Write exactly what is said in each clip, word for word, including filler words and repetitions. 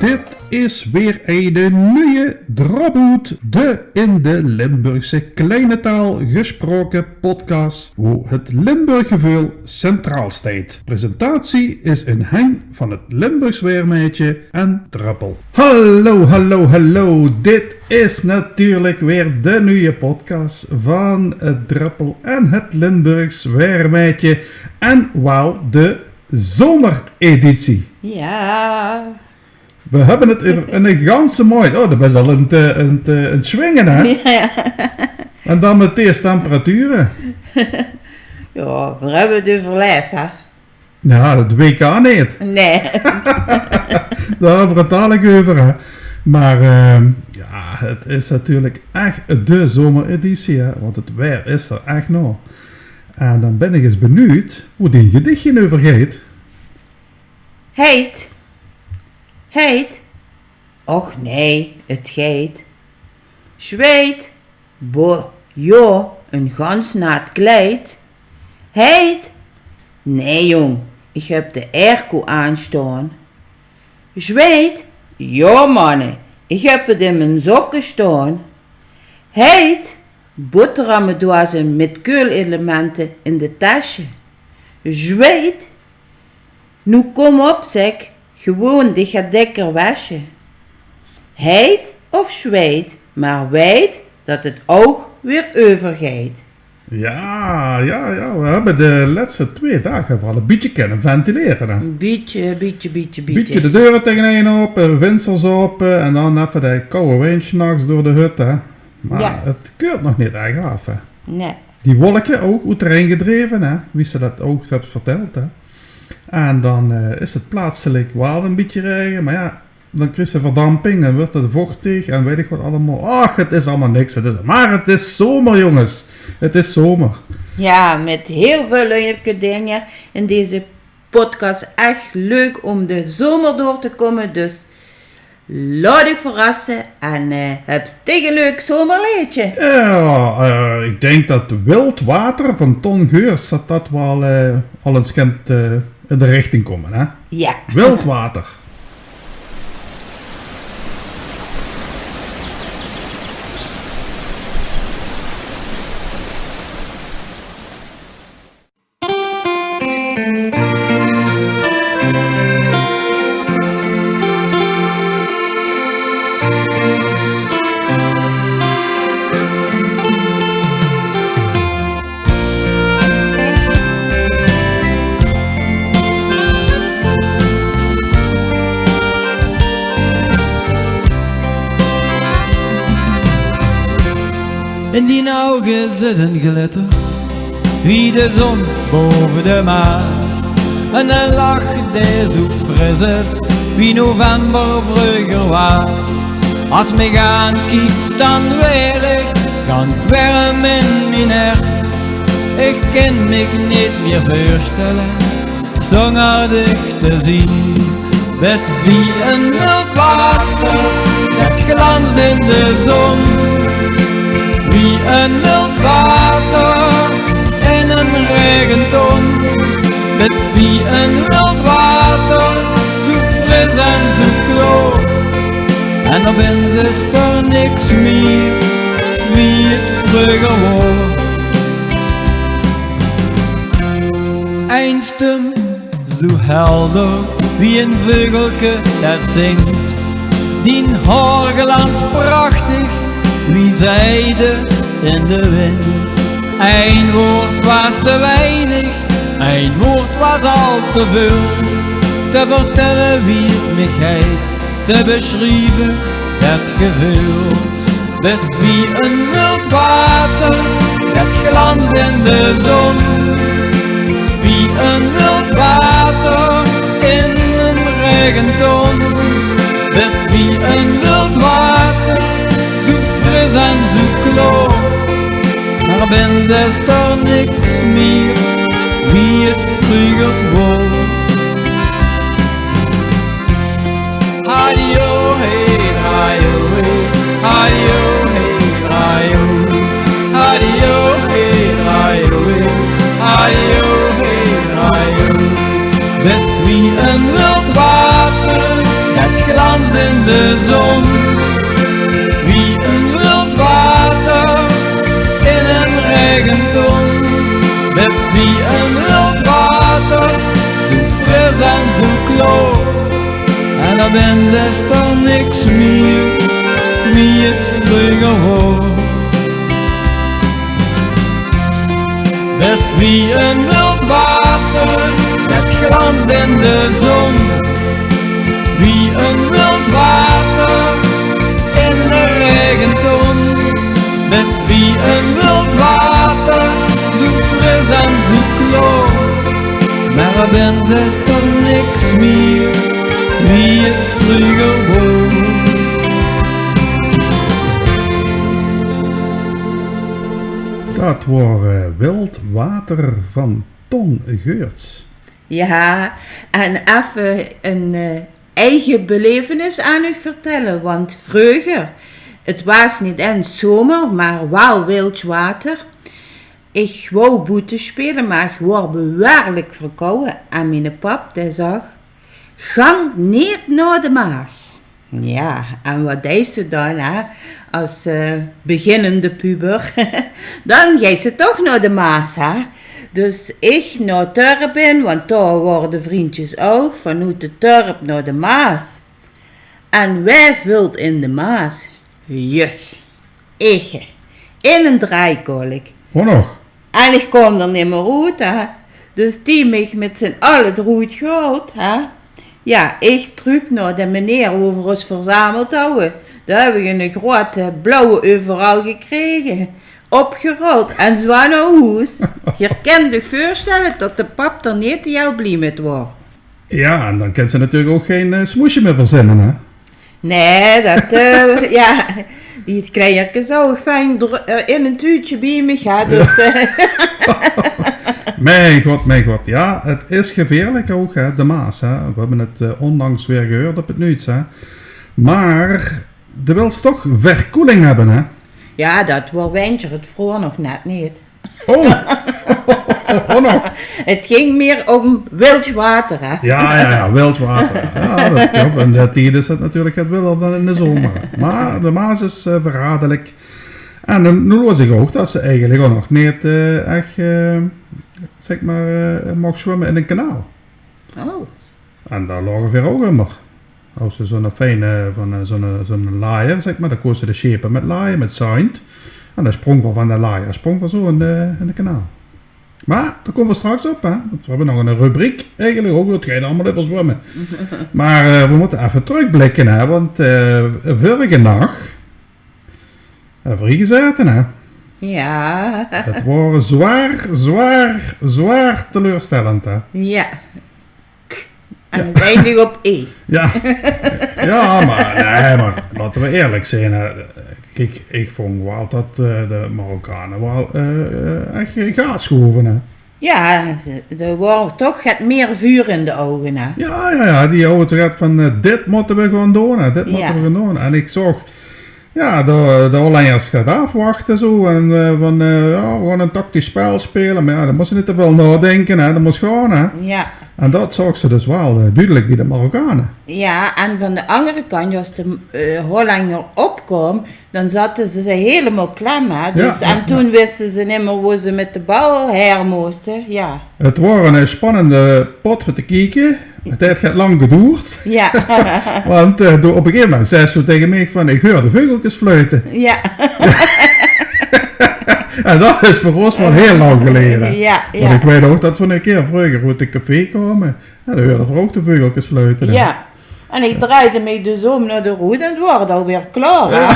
Dit is weer eine nuje Drop-Oet, de in de Limburgse kleine taal gesproke podcast, wo het Limburggeveul centraal steit. Presentatie is in henj van het Limburgs Waermeidje en Druppel. Hallo, hallo, hallo. Dit is natuurlik weer de nuje podcast van het Druppel en het Limburgs Waermeidje. En waal de zomereditie. Jao. We höbbe het euver eine ganse mooi. Oh, det is al aan het, eh, aan het, eh, aan het swinge, hè? Jao. En dan mit dees temperature. Jao, veer höbbe het euverlaef, hè? Jao, het W K neet. Nae. Dao höbbe veer het dalik euver, hè. Mer, eh, jao, het is natuurlik ech de zomereditie, hè. Want het waer is d'r ech nao. En dan bön ich ins benuujd wo dien gedichje euver geit. Heit. Heit. Och nae, het geit. Zweit. Boh, jao, ein gans naat kleid. Heit. Nae, jóng, ich höb de airco aanstaon. Zweit. Jao, manne, ich höb het in mien sokke staon. Heit. Boterhammedoeze mit keulelemente in de tesje. Zweit. Noe kóm op, zèk, gewoon dich get dekker wesje. Heit of zweit, mer weit det het ouch weer euvergeit. Jao, jao, jao. We höbbe de lètste twee daag veural ein bietje kinne ventilere, hè. Ein bietje, bietje, bietje, bietje. Bietje de deure taenge-ein ope, de vinsters ope en dan effe de kouwe windj 's nachs door de hut, hè. Mer jao, het keult nog neet ech aaf, hè. Nae. Die wolke ouch oeterein gedreve, hè, wie se det ouch höbs vertèld, hè. En dan, eh, is het plaatselik waal ein bietje raege, mer jao, dan kriegs se verdamping en wuuert het vochtig en weit ich waat allemaol. Ach, het is allemaol niks, het is, mer het is zomer, jónges. Het is zomer. Jao, mit hiel väöl leuke dinger in deze podcast. Ech leuk óm de zomer door te kómme, dus laot dich verrasse en, eh, höbs dich ein leuk zomerleedje? Jao, eh, ich dink det Wild Water van Ton Geus, det det waal, eh, al ins kint, eh, in de richting kómme, hè? Jao. Wild Water. In dien ouge zit ein glitter, wie de zon bove de Maas. En ein lach dae zoe fris is, wie november vreuger waas. Es se mich aankieks, dan waer ich gans werm in mien hert. Ich kin mich neet mieë veurstelle zónger dich te zeen. Bès wie ein mild water, det glanst in de zon. Wie ein mild water in ein raegenton. Bès wie ein mild water, zoe fris en zoe klaor. En opins is d'r niks mieë wie het vreuger waor. Ein stum, zoe helder wie ein veugelke det zingk. Dien haor glaans prachtig wie zijde in de wind. Ein waord waas te weinig, ein waord waas al te väöl. Te vertèlle wie het mich geit, te besjrieve det geveul. Bès wie ein mild water, det glanst in de zon. Wie ein mild water in ein raegenton. Bès wie ein mild water, zoe fris en zoe klaor. Mer binne is d'r niks mieë wie het vreuger waor. Hadio, hey, hadio, hey, hadio, hey, hadio. Hadio, hey, hadio, hey, hadio, hey, hadio. Bès wie ein mild water, det glanst De zon, wie ein wild water in ein raegenton. Bès wie ein wild water, zoe fris en zoe klaor. En dao binne is d'r niks mieë, wie 't vreuger waor. Bès wie ein wild water, det glanst in de zon. Wie ein wild water in de raegenton. Bès wie ein wild water, zoe fris en zoe klaor. Mer binne is d'r niks mieë, wie 't vreuger waor. Dat waor, eh, Wild Water van Ton Geurts. Jao, en effe ein, eh, eige belevenis aan uch vertèlle, want vreuger, 't waas neet ins zomer, mer waal wild water. Ich wou boete speule, mer ich waor bewaarlik verkouwe. En miene pap, dae zag: "Gank neet nao de Maas." Jao, en wat deis se dan, hè, es, eh, beginnende puber? Dan geis se toch nao de Maas, hè? Dus ich nao 't dörp in, want dao waore de vrundjes ouch, vanoet 't dörp nao de Maas. En wae völt in de Maas? Jus, ich. In ein draaikolk. O nog. En ich kóm d'r nimmer oet, hè. Dus die mich mit zien alle d'roet gehaold, hè. Jao, ich trök nao de meneer wo v'r ós verzameld hawwe. Dao höb ich ein groete blauwe euveral gekrege. Opgerold en zwaar nao hoes. Geer kènt uch veurstelle dat de pap d'r neet hiel blie mit waor. Jao, en dan kèns se natuurlik ouch gein, eh, smoesje mieë verzinne, hè? Nae, dat, eh, jao, die kleierkes zouw ich fijn dr-, eh, in ein tuutje bie mich, hè, dus, eh. Mien god, mien god. Jao, 't is gevieërlik ouch, hè, de Maas, hè. V'r höbbe 't, eh, ónlangs weer gehuurd op 't nuuts, hè. Mer de wils toch verkoeling höbbe, hè? Jao, dat waor winter, 't vroor nog net neet. O! O nog. 't Ging mieë óm wild water, hè? Jao, jao, jao, wild water. Jao, dat klop. In dae tied is 't natuurlik get wilder dan in de zomer. Mer de Maas is, eh, verraderlik. En, eh, noe loos ich ouch dat se eigelik ouch nog neet, eh, ech, eh, zèk mer, eh, maag zwumme in ein kanaal. O. En dao laoge veer ouch ummer. Haws se zoe'n fijne, van, eh, zoe'n, zoe'n lajer, zèk mer, dao kóste de sjepe mit laje, mit zand. En dan spróng veer van de lajer, spróng veer zoe in de, in de kanaal. Mer dao kómme veer straks op, hè. Want veer höbbe nog ein rubriek, eigelik ouch, wat geit allemaol euver zwumme. Mer, eh, veer mótte effe trökblikke, hè, want, eh, vörige nach höbbe veer hie gezaete, hè. Jao. 't Waor zwaar, zwaar, zwaar teleurstellend, hè. Jao. En 't eindig op e. Jao. Jao, mer, nae, mer laote v'r ierlik zeen, hè. Kiek, ich vónj waal dat, eh, de Marokkane waal, eh, eh, ech gaas gove, hè. Jao, ze, d'r waor toch get mieë vuur in de ouge, hè. Jao, jao, jao, die hawwe toch get van, eh, dit mótte v'r gaon doon, hè. Dit mótte v'r gaon doon. En ich zoog Jao, de, de Hollenjers gaon aafwachte zoe. En, eh, van, eh, jao, v'r gaon ein tactisch spel speule. Mer jao, dan mós se neet te väöl naodinke, hè. Dan mós se gaon, hè. Jao. En dat zaogs se dus waal, eh, dudelik bie de Marokkane. Jao, en van de anger kantj, es de, eh, Hollenjer opkaom, dan zaote ze hielemaol klem, hè. Dus, en toen wiste ze nimmer wo ze mit de bal haer móste. Jao. 't Waor ein spannende pot veur te kieke. 't Haet get lang gedoerd. Jao. Want, eh, doe, op ein gegaeve moment zaes doe taenge mich van: "Ich heur de veugelkes fluite." Jao. En dat is veur ós waal hiel lang geleje. Jao, jao. Want ich weit ouch dat v'r ein kier vreuger oet 't café kaome. Jao, dan heurde v'r ouch de veugelkes fluite, hè. Jao. En ich drejde mich dus óm nao de roet en 't waor alweer klaor, hè. Jao.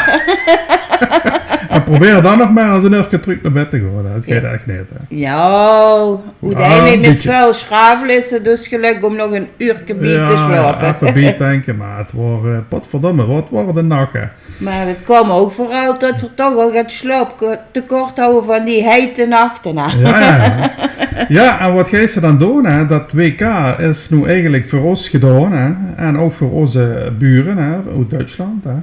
En probeer dan nog mer ins ein uurke trök nao bed te gaon. Dat geit ech neet, hè. Jao, oeteindelik mit väöl sjravel is 't dus gelök óm nog ein uurke bie te slaope. Jao, effe bietanke, mer 't waor, eh, potverdomme, wat waore de nache. Mer 't kaom ouch veural dat v'r toch al get slaoptekort hawwe van die heite nachte, hè. Jao, jao. Jao, en wat geis se dan doon, hè? Dat W K is noe eigelik veur ós gedaon, hè? En ouch veur ózze bure, hè, oet Duitsland, hè?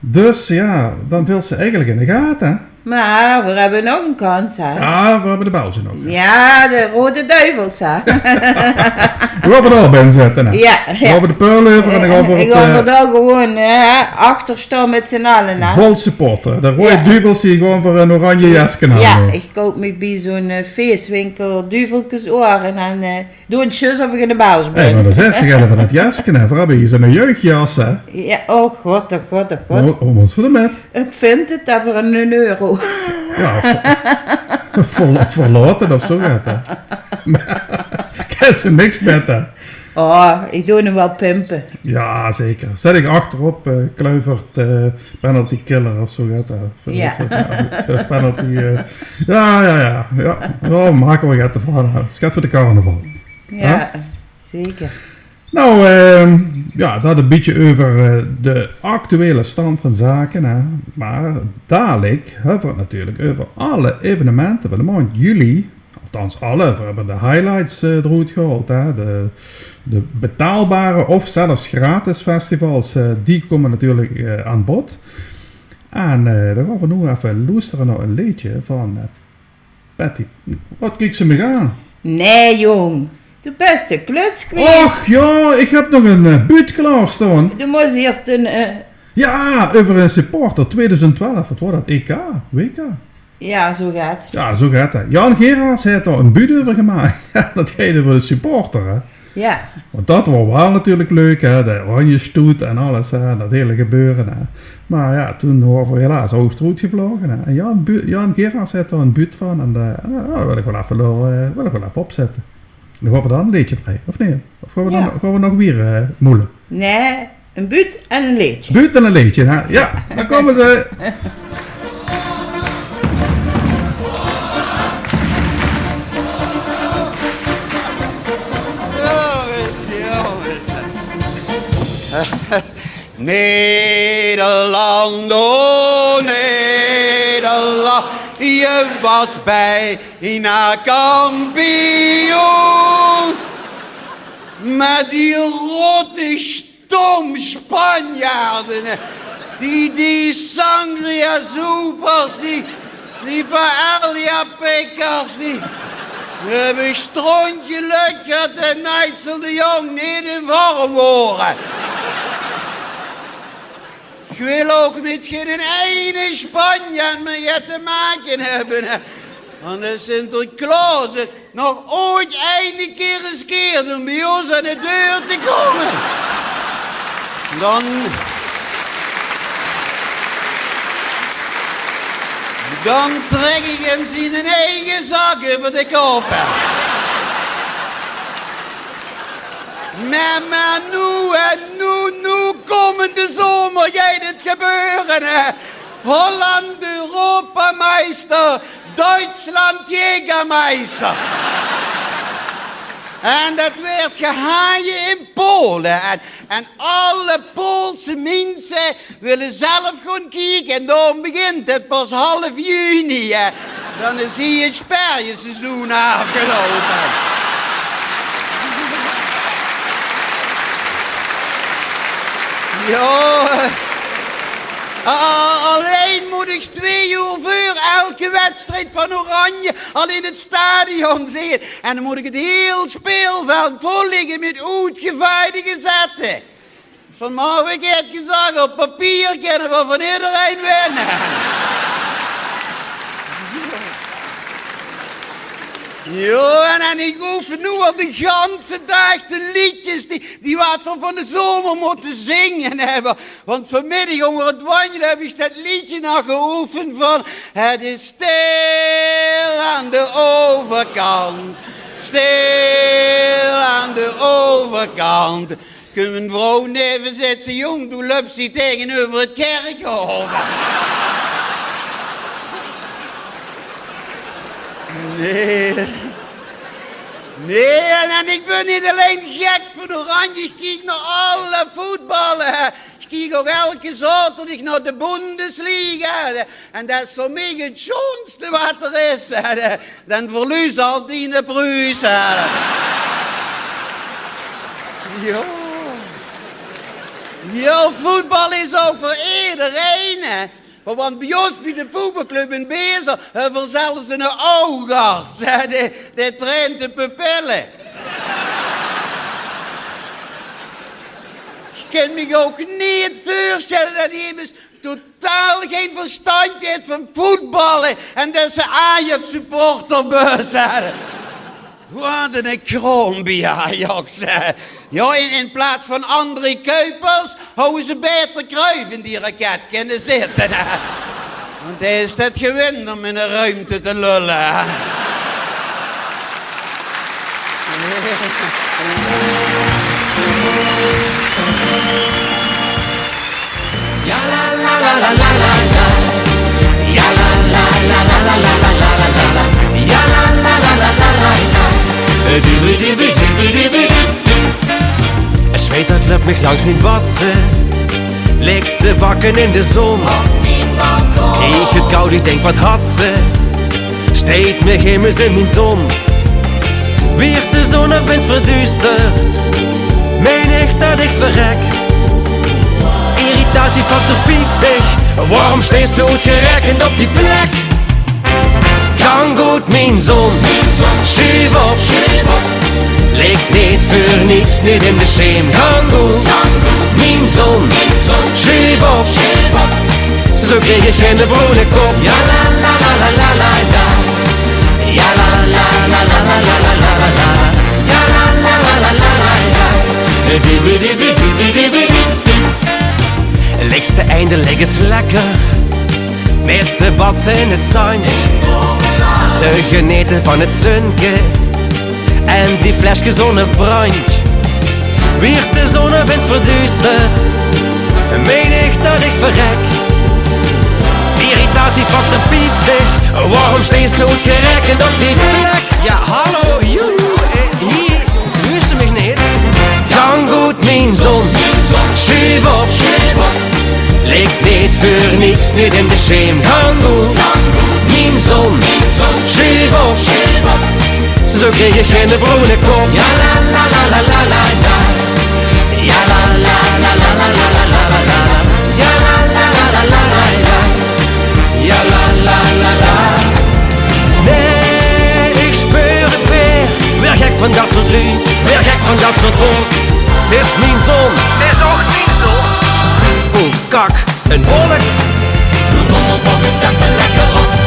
Dus jao, dan vils se eigelik in de gate, hè? Mer veer höbbe nog ein kans, hè? Jao, veer höbbe de Belzje nog, hè? Jao, de Rode Duivels, hè? Veer gaon d'r al bie zitte, hè? Jao, jao. Veer gaon de Peul euver en dan gaon veer, eh, dao gewoon, eh, achter staon mit z'n alle, hè? Vol supporter. De Rode Duivels die gaon veur ein oranje jeske aan. Jao, ich koup mich bie zo'n, eh, feeswinkel duvelkesoor en dan, eh, doon ich zjus of ich in de Bels bön. Hé, mer det is ech ein van 't jeske, hè. Veer höbbe hie zo'n jeugdjas, hè. Jao, o god, o god, o god. Wie, wie mót v'r d'r mit? Ich vinj 't dao veur ein euro. Jao, ver-, verla-, verlaote of zoe get, hè. Kins se niks mit, hè. O, ich doon 'm waal pimpe. Jao, zeker. Zèt ich achterop, eh, Kluivert, eh, penalty killer of zoe get, hè. Jao. Penalty, eh, jao, jao, jao, jao. Jao, make v'r get d'rvan, hè. 't Is get veur de carnaval. Jao, zeker. Nou, ehm, jao, det ein bietje euver, eh, de actuele stand van zake, hè. Mer dalik höbbe v'r 't natuurlik euver alle evenemente van de maond juli. Althans alle, v'r höbbe de highlights, eh, d'roet gehaold, hè. De, de betaalbare of zelfs gratis festivals, eh, die kómme natuurlik, eh, aan bod. En, eh, dan gaon v'r noe effe loestere nao ein leedje van, eh, Patty, waat kieks se mich aan? Nae, jóng. Doe bès de kluts kwiet. Och jao, ich höb nog ein, eh, buut klaorstaon. Doe mós ieës ein, eh, Jao, euver ein supporter, twiedoezend twelf, waat waor det? E K? W K? Jao, zoe get. Jao, zoe get, hè. Jan Gerards haet dao ein buut euver gemaak. Jao, det geit euver de supporter, hè. Jao. Want det waor waal natuurlik leuk, hè, de Oranjestoet en alles, hè, det hiele gebeure, hè. Mer jao, toen waore v'r helaas ouch d'roet gevlaoge, hè. En Jan Bu-, Jan Gerards haet dao ein buut van en, eh, jao, dao wil ich waal effe, eh, wil ich waal effe opzètte. Dan gaon v'r dan ein leedje drejje, of neet? Of gaon v'r dan, gaon v'r nog weer, eh, moele? Nae, ein buut en ein leedje. Buut en ein leedje, hè? Jao, dao kómme ze. Zo is, zo is. Nederland, o Nederland, je was bijna kampioen. Maar die rotte stom Spanjaarden, die, die sangria-zoepers, die, die paella-pikkers, die höbbe strontjelök det de Nigel de Jong neet in vorm waor. Ich wil ouch mit geinen eine Spanjaard mieë get te make höbbe, hè. Want de Sinterklaos, nog oeats eine kier riskeert óm bie ós aan de deur te kómme, dan, dan trèk ich 'm zien eige zak euver de kop. Mer, mer noe, hè, noe, noe kómmende zomer geit 't gebeure, hè. Holland Europameister, Duitsland Jägermeister. En det weurt gehaje in Pole. En, en alle Poolse minse wille zelf gaon kieke. En daorum begint 't pas half juni, hè. Dan is hie 't sperjeseizoen aafgeloupe. Jao, eh, a-, a-, allein mót ich twee oer veur elke wedstrijd van Oranje al in 't stadion zeen. En dan mót ich 't hiel speelveld vollegge mit oetgevaajde gezette. Van Marwijk haet gezag: op papier kinne v'r van ederein winne. Jao, en, en ich oefen noe al de ganse daag de leedjes die, die waat v'r van de zomer mótte zinge höbbe. Want vanmiddig ónger 't wanjele höb ich det leedje nog geoefend van: het is stil aan de overkant, stil aan de overkant. Kump mien vrouw neve, zaet ze: jóng, doe löps hie taengeneuver 't kèrkhaof. Nae. Nae, en, en ich bön neet allein gek van Oranje, ich kiek nao alle voetballe, hè. Ich kiek ouch elke zaoterdig nao de Bundesliga, hè. En det is veur mich 't sjoonste waat d'r is, hè. Dan verluus altied de Pruuse, hè. Jao. Jao, voetbal is ouch veur ederein, hè. Want bie ós, bie de voetbalclub in Beesel, höbbe v'r zelfs 'nen ougarts, hè, dae, dae traint de pupille. Ich kin mich ouch neet veursjtèlle det emes totaal gein verstandj haet van voetballe en des se Ajax-supporter bös, hè. Waat 'ne kroon bie Ajax, hè. Jao, in, in plaats van André Kuipers hawwe ze baeter Cruijff in die raket kinne zitte, hè. Want hae is det gewend óm in de ruumte te lulle, hè. Ja, la, la, la. Ja, la, la, la. Ja, la, la, la. Dibbe, dibbe, dibbe, dibbe, dib, dib. 't Zweet, det löp mich langs mien batse. Lik te bakke in de zon. Krieg 't kaod, ich dink, waat hat ze? Steit mich emes in mien zon. Wiert de zon opins verduusterd, mein ich det ich verrek. Irritatiefactor vieftig, waorom steis se oetgerekend op die plek? Gank oet, mien zon, sjuuf op. Lik neet veur niks neet in de sjeem. Gank oet, mien zon, sjuuf op. Zo krieg ich geine broene kop. Ja, la, la, la. Ja, la, la, la. Ja, la, la, la. Dibbe, dibbe, dibbe, dibbe, dib, dib. Ligks te eindelik ins lekker mit de batse in 't zandj te genete van 't zunke en die flesjes ónger brandj. Wiert de zon opins verduusterd, mein ich det ich verrek. Irritatiefactor vieftig, waorom steis se oetgerekend op die plek? Ja, hallo, joehoe, eh, hie, huurs se mich neet? Gank oet, mien zon, sjuuf op. Lik neet veur niks neet in de sjeem. Gank oet, mien zon, sjuuf op. Zo krieg ich geine broene kop. Ja, la, la, la. Ja, la, la, la. Ja, la, la, la. Ja, la, la, la. Nae, ich speur 't weer. Weer gek van det soort luuj, weer gek van det soort volk. 't Is mien zon. 't Is ouch mien zon. Oh, kak, ein wolk.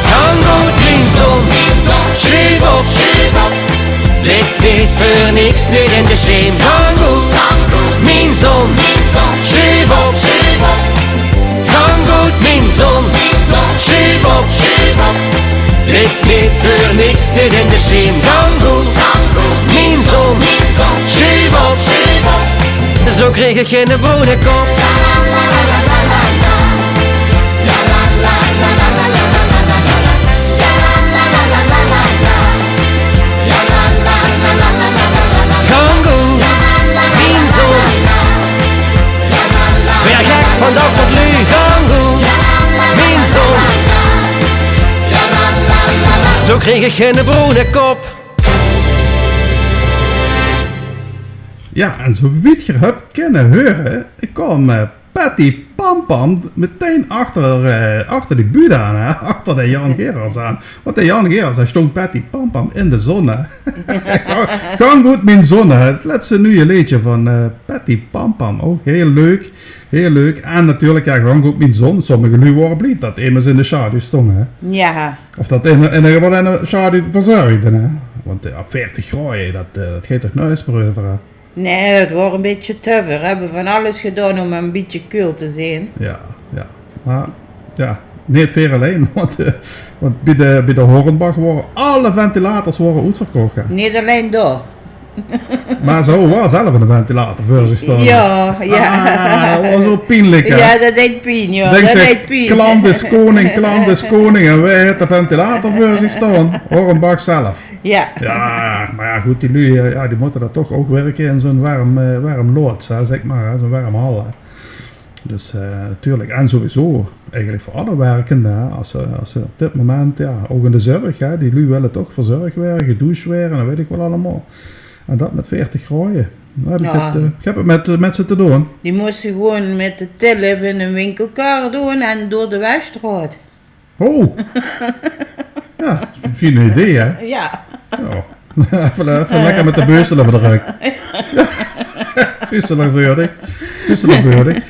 Gank oet, mien zon, sjuuf op. Lik neet veur niks neet in de sjeem. Gank oet, mien zon, sjuuf op. Gank oet, mien zon, sjuuf op. Lik neet veur niks neet in de sjeem. Gank oet, mien zon, sjuuf op. Zo krieg ich geine broene kop. Gank oet, mien zon. Weer gek van det soort luuj. Gank oet, mien zon. Zo krieg ich geine broene kop. Ja, en zo wied geer höb kinne heure, ich kaom, eh, Patty Pampam metein achter, eh, achter die buut aan, hè? Achter de Jan Gerards aan. Want de Jan Gerards, dae stóng Patty Pampam in de zon, hè? Gank oet, mien zon, hè? 't Lètste nuuje leedje van, eh, Patty Pampam. Ouch hiel leuk, hiel leuk. En natuurlik, ja, Gank oet, mien zon. Sommige luuj wore blie det emes in de sjaduw stóng, hè? Ja. Of det in, in eder geval in de sjaduw verzörgde, hè? Want, ja, veertig graoje, det, eh, det geit toch nörges mie euver, hè? Nae, det waor ein bietje te veur. Höbbe van alles gedaon óm ein bietje kuul te zeen. Ja, ja. Mer, ja, neet veer allein, want, eh, want bie de, bie de Hornbach wore alle ventilators wore oetverkoch, hè. Neet allein dao. Mer ze hawwe waal zelf eine ventilator veur zich staon. Ja, ja. Ah, det waor zo pienlik, hè. Ja, det deit pien, ja. Det deit pien. Klant is koning, klant is koning. En wae haet de ventilator veur zich staon? Hornbach zelf. Ja. Ja, mer ja, good, die luuj, eh, ja, die mótte dan toch ouch wirke in zo'n werm, eh, werm loods, hè, zèk mer, hè, zo'n werm hal, hè. Dus, eh, natuurlik. En sowieso, eigelik veur alle werkende, hè, es ze, es ze op dit moment, ja, ouch in de zörg, hè, die luuj wille toch verzörg waere, gedouche waere, en det weit ich waal allemaol. En det mit veertig graoje. Dao höb ich 't, eh, ich höb 't mit, eh, mit ze te doon. Die mós ze gewoon mit de tillif in ein winkelkar doon en door de Wesjstraot. Oh! Jao, mesjien ein idee, hè? Jao. Jao. Effe, effe lekker mit de beusel euver de rök. Beusel euver de rök. Beusel euver de rök.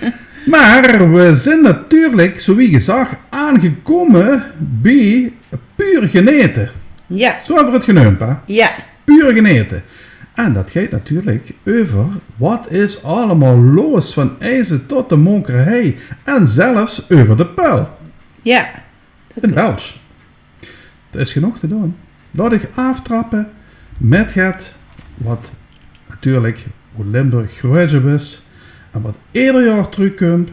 Mer we zeen natuurlik, zowie gezag, aangekómme bie Puur Genete. Jao. Zoe höbbe v'r 't geneump, hè? Jao. Puur Genete. En dat geit natuurlik euver wat is allemaol los van Eijze tot de Mokerhei en zelfs euver de Puil. Jao. In Belsj. D'r is genóg te doon. Laot ich aaftrappe mit get wat natuurlik, wo Limburg gruuets op is en wat eder jaor trökkump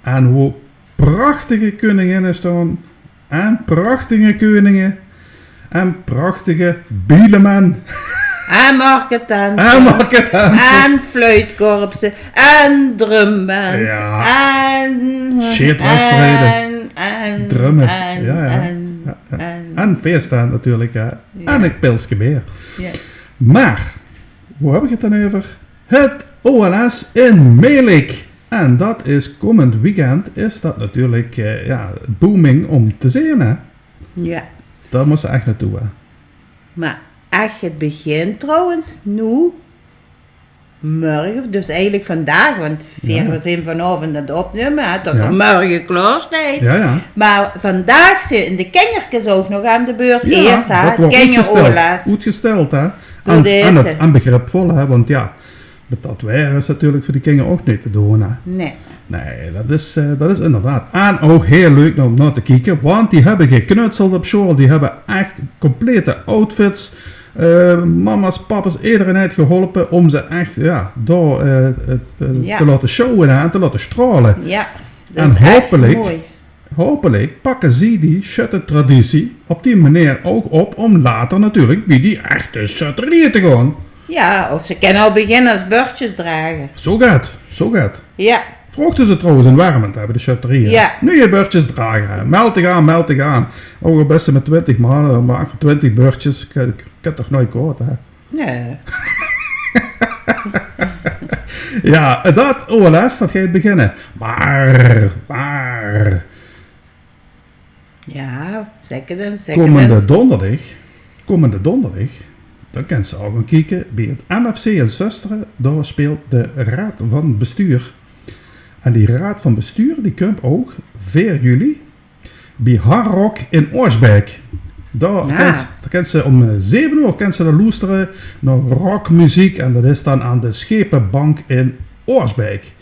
en wo prachtige keuninginne staon en prachtige keuninge en prachtige bieleman. En marketente. En marketente. En fluitkorpse. En drumbands. Jao. En sjeetwedstrijde. En, en, drumme. En, jao, jao. En, jao, jao. En feeste natuurlik, jao. Jao. En ein pilske beer. Jao. Mer, wo höb ich 't dan euver? 't O L S in Melick. En dat is kómmend weekend, is dat natuurlik, eh, jao, booming óm te zeen, hè? Jao. Dao mós se ech naotoe, hè? Mer ech, 't begint trouwens noe mörge, dus eigelik vandaag, want veer zeen vanaovend aan 't opnumme, hè, tot 'r mörge klaor steit. Jao, jao. Mer vandaag zeen de kinjerkes ouch nog aan de beurt. Jao, eers, hè, dat woort kinjer-O L S. Oetgesteld, hè. En, en begripvol, hè, want jao, mit dat waer is natuurlik veur die kinjer ouch neet te doon, hè. Nae. Nae, dat is, eh, dat is inderdaad. En ouch hiel leuk óm nao te kieke, want die höbbe geknutseld op sjool. Die höbbe ech complete outfits. Eh, mama's, papa's, ederein haet geholpe óm ze ech, jao, dao, eh, eh, eh, te laote sjouwe, hè, en te laote straole. Jao, dat is ech mooi. En hopelik, hopelik pakke zie die sjöttertraditie op die meneer ouch op óm later natuurlik bie die echte sjötterieje te gaon. Jao, of ze kinne al beginne es bördjesdrager. Zoe get, zoe get. Jao. Vroogde ze trouwens in Wermelt, hè, bie de sjötterieje. Jao. Nuuj bördjesdrager, hè. Meld dich aan, meld dich aan. Ouch al bès se mit twintig man, mer veur twintig bördjes, kan, kan toch noeit kwaod, hè? Nae. Jao, dat O L S, dat geit beginne. Mer, mer, Jao, zèk 't ins, zèk 't ins. Kómmende dónderdig, kómmende dónderdig, dan kins se ouch gaon kieke bie 't M F C in Zöstere. Dao speelt de Raad van Bestuur. En die Raad van Bestuur, die kump ouch veer juli bie Hard Rock in Oosjbeek. Dao kins, dao kins se óm, eh, zeve oer kins se dan loestere nao rockmeziek. En dat is dan aan de Schepenbank in Oosjbeek.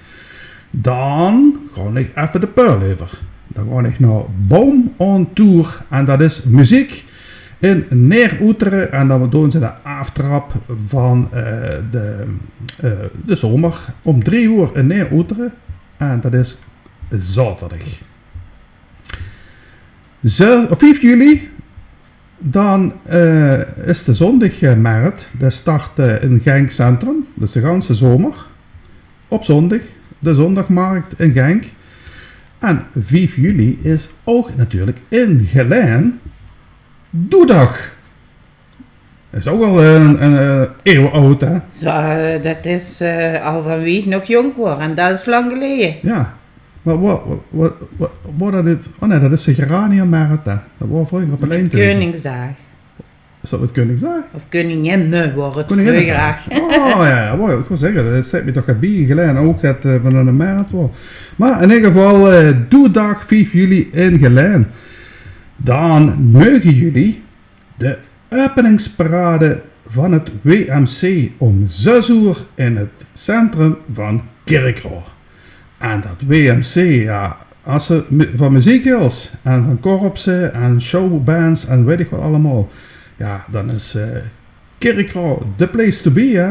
Dan gaon ich effe de Puil euver. Dan gaon ich nao Boom on Tour. En dat is meziek in Neeroetere. En dan doon ze de aaftrap van, eh, de, eh, de zomer óm drie oer in Neeroetere. En dat is zaoterdig. Ze-, op vief juli dan, eh, is de zóndigmert. Dae start, eh, in Genk Centrum. Dus de ganse zomer. Op zóndig. De zóndigmert in Genk. En vief juli is ouch natuurlik in Gelaen Doedag. Is ouch al ein, ein, eh, eeuw aud, hè? Zo, eh, dat is, eh, al van wie ich nog jónk waor. En dat is lang geleje. Jao. Mer wa-, wa-, wa-, wa-, waor dat neet... Oh nae, dat is de Geraniummert, hè. Dat waor vreuger op 't Leintje. Keuningsdaag. Is dat mit Keuningsdaag? Of Keuninginne waor 't vreuger. Keuninginnedaag. Oh, jao, jao, wou ich waal zègke. Dat steit mich toch get bie in Gelaen ouch, dat, eh, van 'ne mert waor. Mer in eder geval, eh, Doedag vief juli in Gelaen. Dan neuge juli de openingsparade van 't W M C óm zès oer in 't centrum van Kirchroa. En dat W M C, jao, es se mu-, van meziek hils en van korpse en showbands en weit ich waat allemaol, jao, dan is, eh, Kirchroa the place to be, hè?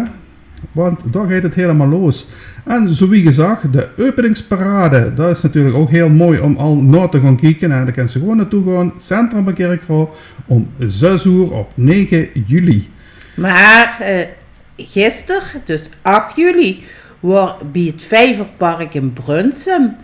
Want dao geit 't hielemaol los. En zowie gezag, de openingsparade, dat is natuurlik ouch hiel mooi óm al nao te gaon kieke. En dao kins se gewoon naotoe gaon, centrum van Kirchroa, óm zès oer op nege juli. Mer, eh, gister, dus ach juli, waor bie 't Vijverpark in Brunssum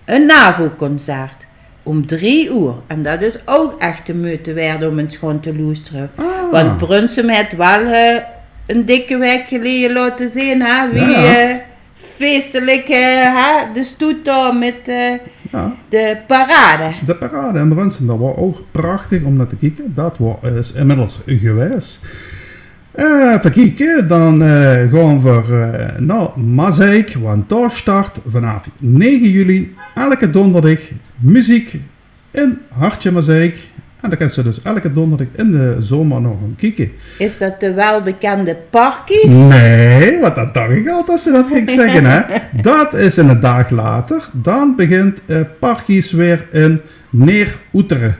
ein NAVO-concert óm drie oer. En dat is ouch ech de meujte waerd óm ins gewoon te loestere. Ah. Want Brunssum haet waal, eh, 'n dikke waek geleje laote zeen, hè, wie, jao, jao, eh, feestelik, eh, hè, de stoet dao mit, eh, jao, de parade. De parade in Brunssum, dat waor ouch prachtig óm nao te kieke. Dat waor, is inmiddels gewaes. Eh, effe kieke, dan, eh, gaon v'r, eh, nao Maaseik, want dao start vanaaf nege juli elke donderdig meziek in Hartje Maaseik. En dao kins se dus elke donderdig in de zomer nog gaon kieke. Is dat de welbekende Parkies? Nae, want dat dach ich al dat se dat gings zègke, hè. Dat is 'nen daag later. Dan begint, eh, Parkies weer in Neeroetere.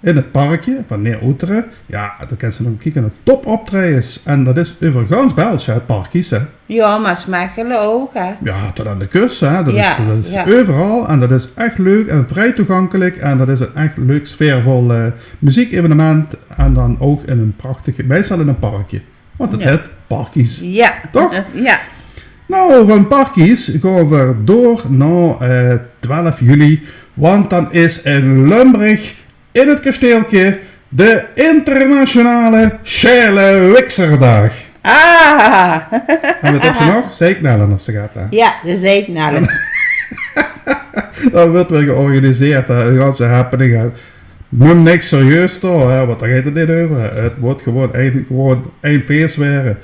In 't parkje van Neeroetere. Jao, dao kins se nog kieke nao topoptraejes. En dat is euver gans Belsj, hè, Parkies, hè. Jao, Maasmechele ouch, hè? Jao, tot aan de kust, hè. Dat is, jao, dat is, jao, euveral. En dat is ech leuk en vrie toegankelik. En dat is 'n ech leuk sfeervol, eh, meziekevenement. En dan ouch in 'n prachtig, meistal in 'n parkje. Want 't, jao, hèt Parkies. Jao. Toch? Jao. Noe, van Parkies gaon v'r door nao, eh, twelf juli. Want dan is in Lömbrig in 't Kasteelke de internationale Sjaele Wikserdaag. Ah! Höbbe v'r 't op z'n nog? Zeiknelle of zoe get, hè? Jao, de Zeiknelle. Dat weurt weer georganiseerd, hè, de ganse happening, hè. Num niks serieus dao, hè, want dao geit 't neet euver. 't Weurt gewoon ein, gewoon ein fees waere.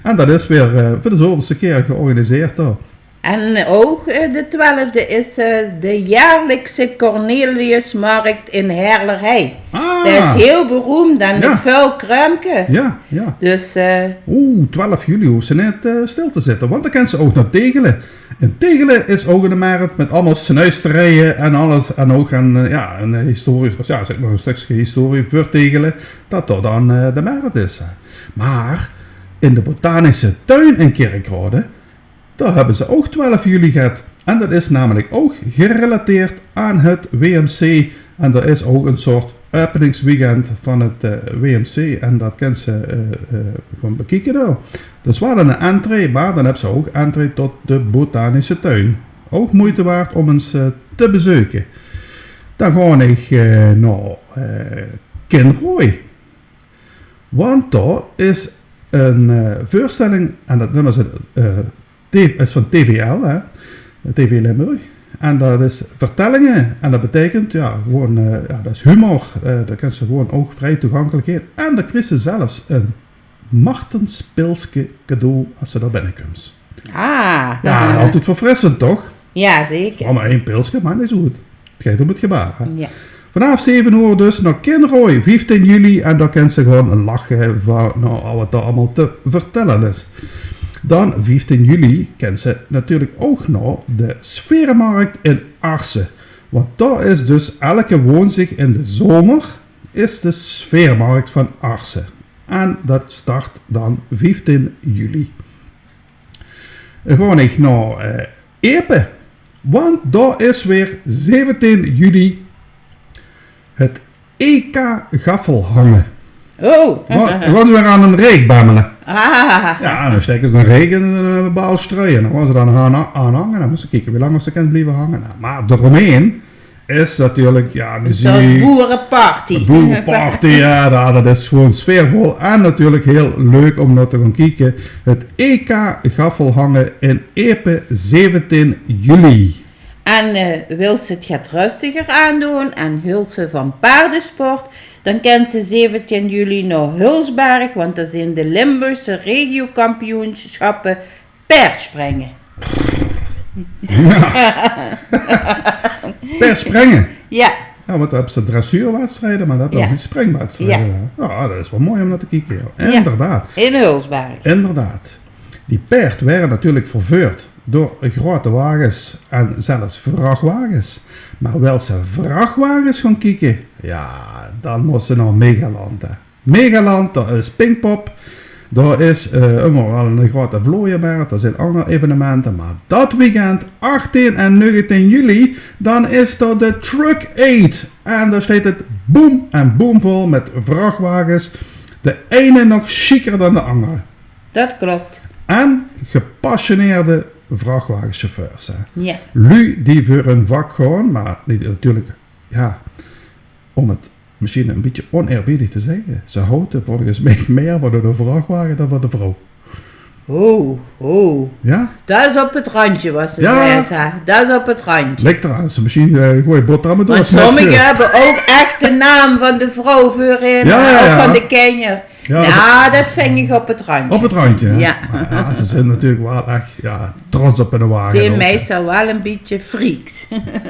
En dat is weer, eh, veur de zovelste kier georganiseerd dao. En ouch, eh, de twelfde is, eh, de jaarlikse Corneliusmarkt in Heerlerhei. Ah. Dat is hiel beroemp en, jao, mit väöl kruumkes. Jao, jao. Dus, eh, oeh, twelf juli hoofs se neet, eh, stil te zitte, want dan kins se ouch nao Tegele. In Tegele is ouch 'ne mert mit allemaol snuisterieje en alles. En ouch 'n, eh, jao, 'n historisch, jao, zègk mer 'n stökske historie veur Tegele, dat dao dan, eh, de mert is, hè. Mer in de Botanische Tuin in Kirkrode, dao höbbe ze ouch twelf juli gehad. En dat is namelik ouch gerelateerd aan 't W M C. En dao is ouch 'n soort openingsweekend van 't, eh, W M C. En dat kins se, eh, eh, gewoon bekieke dao. Dat is waal 'n entree, mer dan höbs se ouch entree tot de Botanische Tuin. Ouch meujte waerd óm ins, eh, te bezeuke. Dan gaon ich, eh, nao, eh, Kinrooi. Want dao is 'n, eh, veurstelling, en dat numme ze, eh, T-, is van T V L, hè, T V Limburg. En dat is vertellinge, en dat beteikent, jao, gewoon, eh, jao, dat is humor, eh, dao kins se gewoon ouch vrie toegankelik heen. En dan kriegs se zelfs 'n Martenspilske cadeau es se dao binnekums. Ah. Jao, altied verfrissend, toch? Jao, zeker. Mer ein pilske, mer neet zoe good. 't Geit óm 't gebaar, hè? Jao. Vanaaf zeve oor dus nao Kinrooi, vieftien juli. En dao kins se gewoon lache van, noe, al wat dao allemaol te vertèlle is. Dan, vieftien juli, kins se natuurlik ouch nao de Sfeermarkt in Arse. Want dao is dus elke woonsdig in de zomer is de Sfeermarkt van Arse. En dat start dan vieftien juli. Dan gaon ich nao, eh, Epe. Want dao is weer zeventien juli 't E K gaffelhange. Oh. Wa-, gaon ze weer aan 'n reek bemmele. Ah. Jao, dan staeke ze 'n reek in 'n, eh, baal strui. En dan gaon ze dao aan, aan hange. Dan mós se kieke wie lang of se kins blieve hange. Noe, mer dao rómheen is natuurlik, jao, 'n soort meziek, boereparty. Boereparty, jao, jao, dat is gewoon sfeervol. En natuurlik hiel leuk óm nao te gaon kieke. 't E K gaffelhange in Epe, zeventien juli. En, eh, wils se 't get rustiger aandoon en hils se van paardesport, dan kins se zeventien juli nao Hulsberg, want dao zeen de Limburgse regiokampioenschappe paerdspringe. Paerdspringe? Jao. Jao, want dan höbs se dressuurwedstrieje, mer dan höbs se ouch springwedstrieje, hè. Jao, dat is waal mooi óm nao te kieke, jao. Jao. Inderdaad. In Hulsberg. Inderdaad. Die paerd waere natuurlik verveurd door groete wages en zelfs vrachwages. Mer wils se vrachwages gaon kieke, jao, dan mós se nao Megaland, hè. Megaland, dat is Pinkpop. Dao is, eh, ummer waal 'ne groete vlooiemert, dao zeen anger evenemente, mer dat weekend, achttien en negentien juli, dan is dao de Truck Aid. En dao steit 't boem en boem vol mit vrachwages. De eine nog sjieker dan de angere. Dat klop. En gepassioneerde vrachwagenchauffeurs, hè. Jao. Luuj die veur hun vak gaon, mer die natuurlik, jao, óm 't misschien een beetje oneerbiedig te zeggen, ze houden volgens mij meer van de vrachtwagen dan van de vrouw. Ho, ho. Ja? Dat is op het randje, wat ze zei, hè. Dat is op het randje. Ligt eraan, ze misschien eh gooi boterhammen door. Want sommigen hebben ook echt de naam van de vrouw voorin, ja, ja, of van de kenjer. Ja, nou, dat vind ik op het randje. Op het randje, hè? Ja. Maar ja, ze zijn natuurlijk wel echt ja, trots op hun wagen. Ze zijn meestal wel een beetje freaks.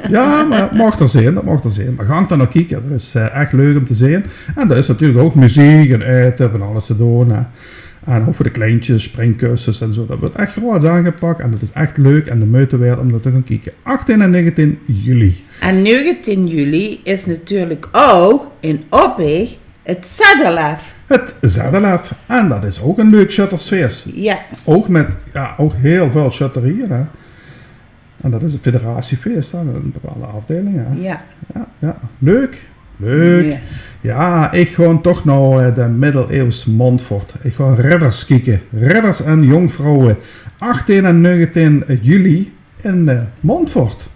Ja, maar dat mag er zijn, dat mag er zijn. Maar ga dan nog kijken, dat is eh, echt leuk om te zien. En er is natuurlijk ook muziek en eten, van alles te doen. Hè. En ook voor de kleintjes, springkussens en zo. Dat wordt echt groot aangepakt en dat is echt leuk en de moeite waard om daar te gaan kijken. achttien en negentien juli. En negentien juli is natuurlijk ook in Oppich het Z L F. Het Z L F. En dat is ook een leuk sjöttersfeest. Ja. Ook met ja, ook heel veel sjötterieën. Hè. En dat is een federatiefeest, hè, een bepaalde afdeling. Hè. Ja. Ja, ja. Leuk. Leuk. Ja. Ja, ik gewoon toch nou eh, de middeleeuws Montfort. Ik gewoon ridders kieken. Ridders en jonkvrouwen. achttien en negentien juli in eh, Montfort.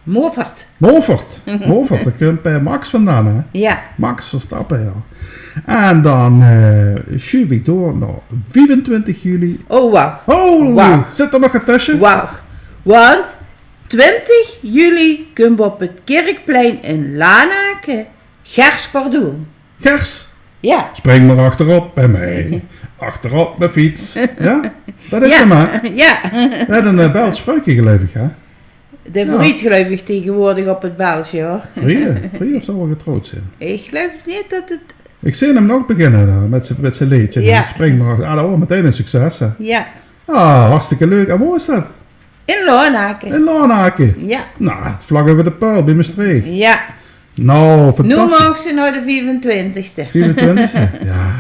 Movert. Movert. Movert, daar komt eh, Max vandaan, hè? Ja. Max Verstappen, ja. En dan eh schuif ik door naar vijfentwintig juli. Oh, wacht. Oh, wacht. Zit er nog een tussen? Wacht. Want twintig juli komt op het Kirkplein in Lanaken Gers Pardoel. Gers? Ja. Spring maar achterop bij mij. Achterop mijn fiets. Ja? Dat is ja. Hem, hè? Ja. Ja, een eh, Belgisch vrouwtje, geloof ik, hè? De vriend, geloof ik, tegenwoordig op het België, hoor. Vrienden? Vrienden zou wel getrouwd zijn. Ik geloof niet dat het... Ik zie hem nog beginnen daar, met zijn met zijn leedje. Ja. Spring maar achter. Ah, dat wordt meteen een succes, hè? Ja. Ah, hartstikke leuk. En waar is dat? In Lanaken. In Lanaken? Ja. Nou, het is vlak over de Peul, bij Mestreech. Ja. Nou, fantastisch. Nu mag ze naar de vijfentwintigste. Vijfentwintigste? Ja,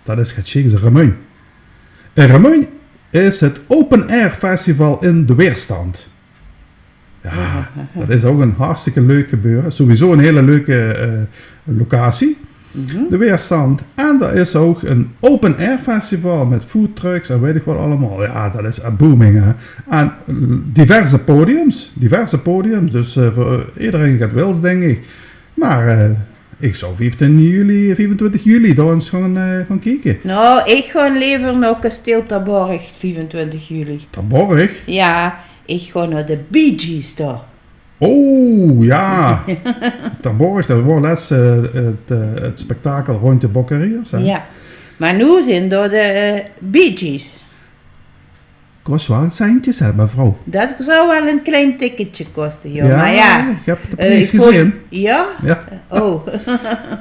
dat is het chic, Remunj. In Remunj is het Open Air Festival in de Weerstand. Ja, dat is ook een hartstikke leuk gebeuren. Sowieso een hele leuke eh, locatie. De Weerstand. En er is ook een open air festival met foodtrucks en weet ik wat allemaal. Ja, dat is eh, booming, hè. En diverse podiums. Diverse podiums. Dus eh, voor iedereen gaat wils, denk ik. Maar eh, ik zou vijftien juli, vijfentwintig juli daar eens gaan, eh, gaan kijken. Nou, ik ga liever naar Kasteel Terborg, vijfentwintig juli. Terborg? Ja, ik ga naar de Bee Gees daar. Oh, ja. Terborg, dat was letzt eh, het, eh, het spektakel rond de Bokkeriers, hè? Ja. Maar nu zijn daar de eh, Bee Gees. Kost wel centjes, hè, mevrouw? Dat zou wel een klein ticketje kosten, joh. Ja, maar ja, ik heb de eh, prijs ik vond- gezien. Ja? Ja. Oh.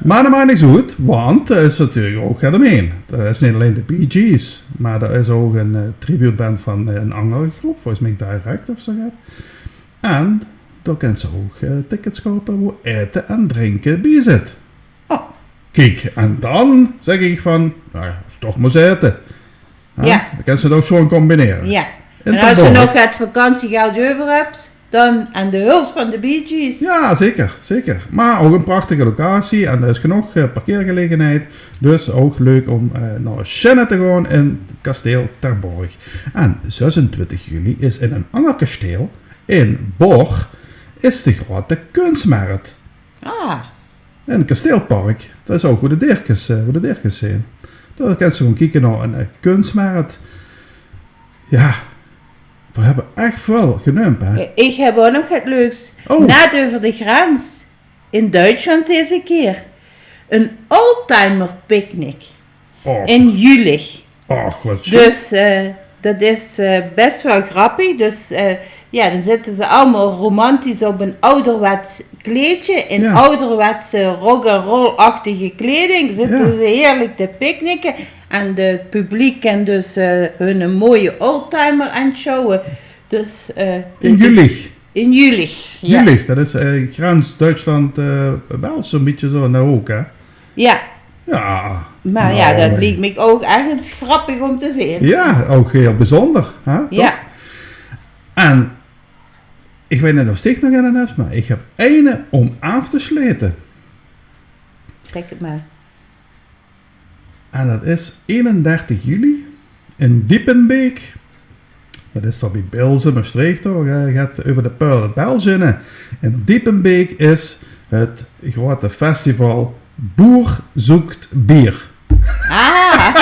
Maar dat maakt niks uit, want er is natuurlijk ook het omheen. Er is niet alleen de Bee Gees, maar er is ook een eh, tributeband van eh, een andere groep, volgens mij Direct of zo. Gaat. En daar kan ze ook eh, tickets kopen waar eten en drinken bij zit. Oh. Kijk, en dan zeg ik van, nou ja, is toch maar zitten. Hè? Ja. Dan kan ze het ook gewoon combineren. Ja. En als ze nog het vakantiegeld over hebt, dan aan de huls van de Bee Gees. Ja, zeker, zeker. Maar ook een prachtige locatie en er is genoeg eh, parkeergelegenheid. Dus ook leuk om eh, naar Shannon te gaan in kasteel Terborg. En zesentwintig juli is in een ander kasteel, in Bor, is de grote kunstmarkt. Ah. En het kasteelpark, dat is ook hoe de deerkes, eh, hoe de deerkes zijn. Daar kan ze gewoon kijken naar een eh, kunstmarkt. Ja, we hebben echt veel geneumd, hè? Ik heb ook nog het leuks. Oh. Net over de grens. In Duitsland deze keer. Een oldtimerpicknick. Oh. In Jülich. Och, wat sjoen. Dus eh, dat is eh, best wel grappig. Dus eh, ja, dan zitten ze allemaal romantisch op een ouderwets kleedje. In ja. Ouderwetse rock-and-roll-achtige kleding zitten ja. Ze heerlijk te picknicken. En het publiek kan dus eh, hun een mooie oldtimer aanschouwen. Dus, eh, de, in Jülich. In Jülich, ja. Jülich, dat is eh, grens Duitsland, eh, wel zo'n beetje zo naar ook, hè? Ja. Ja. Maar ja, nou, dat eh, lijkt me ook ergens grappig om te zien. Ja, ook heel bijzonder, hè? Toch? Ja. En ik weet niet of ik nog een heb, maar ik heb ene om af te sluiten. Zeg het maar. En dat is eenendertig juli in Diepenbeek. Dat is toch bij Bilzen, Maastricht, toch? Je gaat over de Peul, België. In Diepenbeek is Het grote festival Boer Zoekt Bier. Ah,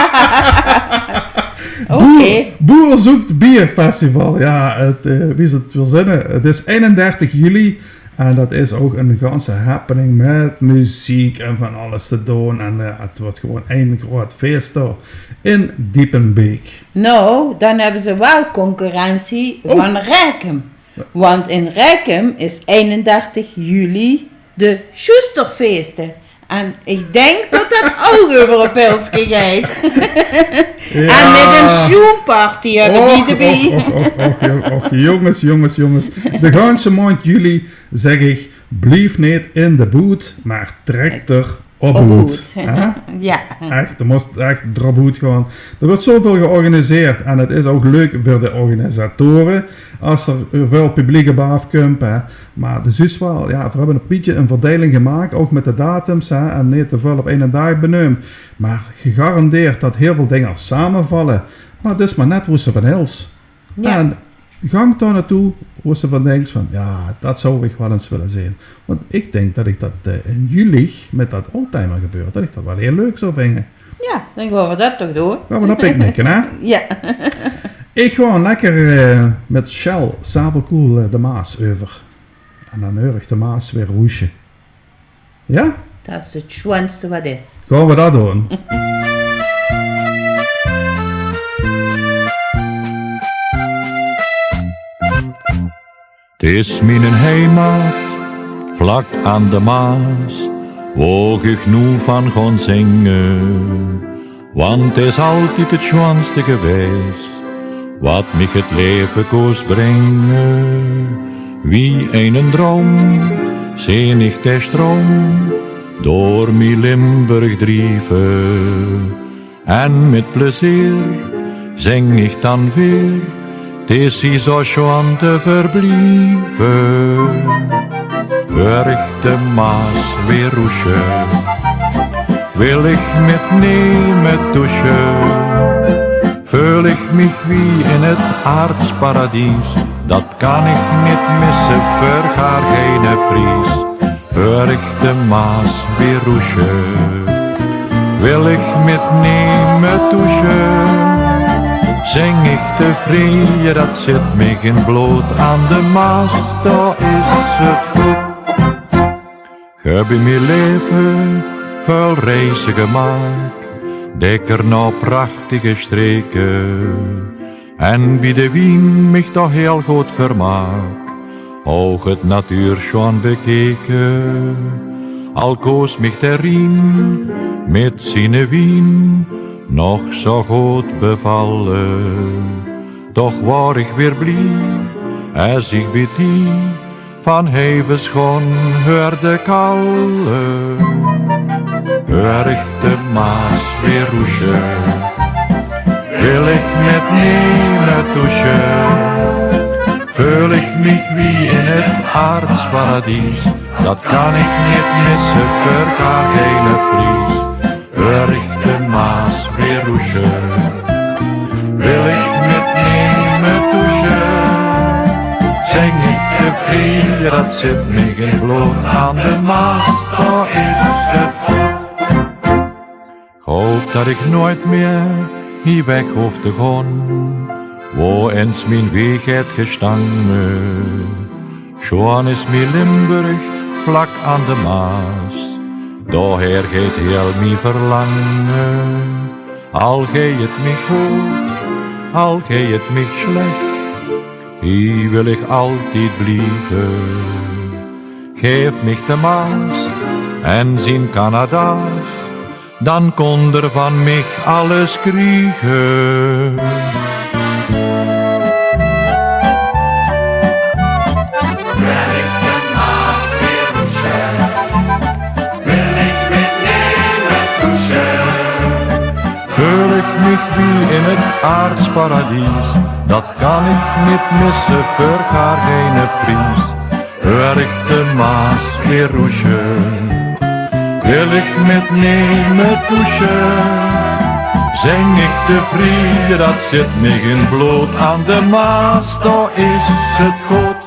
oké. Boer, Boer Zoekt Bier Festival. Ja, het, eh, wie ze het verzinnen. Het is einendertig juli. En dat is ook een ganse happening met muziek en van alles te doen. En eh, het wordt gewoon een groot feest daar in Diepenbeek. Nou, dan hebben ze wel concurrentie van Rekem. Want in Rekem is einendertig juli de Sjoesterfeesten. En ik denk dat dat ook over een pilske geit. En met een sjoenparty hebben die erbij. Och, och, och, jongens, jongens, jongens. De ganse maond juli zeg ik, blief niet in de boet, maar trek er op oet. Hè? Ja. Echt, er moest echt drop oet gaan. Er wordt zoveel georganiseerd en het is ook leuk voor de organisatoren als er veel publiek op afkomt. Hè. Maar de zuus wel, ja, we hebben een beetje een verdeling gemaakt, ook met de datums, hè, en niet te veel op één dag benoemd. Maar gegarandeerd dat heel veel dingen samenvallen. Maar het is maar net hoe ze van hils. Ja. En gang daar naartoe hoe ze van denkt van, ja, dat zou ik wel eens willen zien. Want ik denk dat ik dat eh, in juli met dat oldtimer gebeuren, dat ik dat wel heel leuk zou vinden. Ja, dan gaan we dat toch doen. Gaan we dat picknicken, hè? Ja. Ik gewoon lekker eh, met Shell Savelkoel eh, de Maas over. En dan hoor ik de Maas weer roesje. Ja? Dat is het schoonste wat is. Gaan we dat doen? 't Is mien heimaat, vlak aan de Maas, wo ich noe van gaon zinge. Want 't is altied 't sjoonste gewaes, wat mich 't leve kós bringe. Wie einen droum, zeen ich de stroum door mie Limburg drieve. En mit plezeer zing ich dan weer, 't is hie zo sjoon te verblieve. Heur ich de Maas weer roesje, wil ich mitneme doesje. Veul ich mich wie in 't aardsparadies, dat kan ich nit misse veur gaar geine pries. Heur ich de Maas weer roesje, wil ich mitneme doesje. Zing ich tevreje, dat zit mich in blood, aan de Maas, dao is 't good. Höb in mie leve väöl reize gemaak, dèkker nao prachtige streke. En bie de wien mich toch hiel good vermaak, ouch 't natuursjoon bekeke. Al kós mich de Rien mit ziene wien nog zo good bevalle, toch waor ich weer blie es ich bie die van hevens gaon heurde kalle. Heur ich de Maas weer roesje, wil ich mitneme doesje. Veul ich mich wie in 't aardsparadies, dat kan ich nit misse veur gaar geine pries. Heur ich de Maas weer roesje, wil ich mitneme doesje. Zing ich tevreje, dat zit mich in blood, aan de Maas, dao is 't good. Hoop dat ich noeit mier hie weg hoof te gaon, wo ins mien weeg haet gestange. Sjoon is mie Limburg, vlak aan de Maas, dao haer geit hiel mie verlange. Al geit 't mich good, al geit 't mich slech, hie wil ich altied blieve. Gaef mich de Maas en zien Canada's, dan kónt d'r van mich alles kriege. Veul ich mich wie in 't aardsparadies, dat kan ich nit misse veur gaar geine pries. Heur ich de Maas weer roesje, wil ich mitneme doesje. Zing ich tevreje, dat zit mich in blood, aan de Maas, dao is 't good.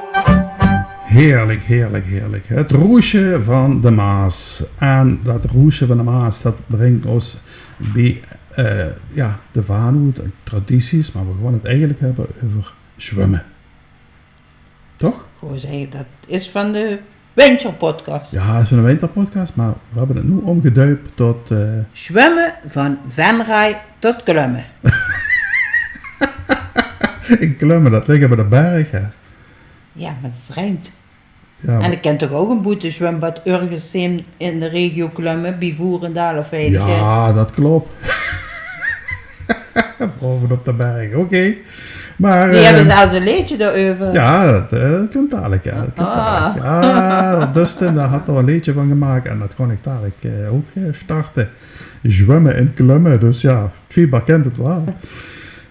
Heerlijk, heerlijk, heerlijk. Het roesje van de Maas. En dat roesje van de Maas, dat bringt ons bij, eh, ja, de vaanhoed, tradities, maar we gaan het eigenlijk hebben over zwemmen. Toch? Gewoon zeggen, dat is van de Winterpodcast. Ja, het is van de Winterpodcast, maar we hebben het nu omgedoopt tot, eh, Zwemmen van Venray tot Klumme. In Klumme, dat liggen bij de berg, hè? Ja, maar dat rijmt. Ja, en maar ik ken toch ook een boetezwembad ergens in, in de regio Klumme, bij Voerendaal of weet ik. Ja, dat klopt. Boven op de berg, oké. Maar, die hebben, eh, zelfs een leedje daarover. Ja, dat, eh, komt dadelijk, ja. Dat komt dadelijk. Ja, Dustin, daar had al een leedje van gemaakt en dat kon ik dadelijk, eh, ook, eh, starten. Zwemmen en Klumme, dus ja, schijnbaar kent het wel.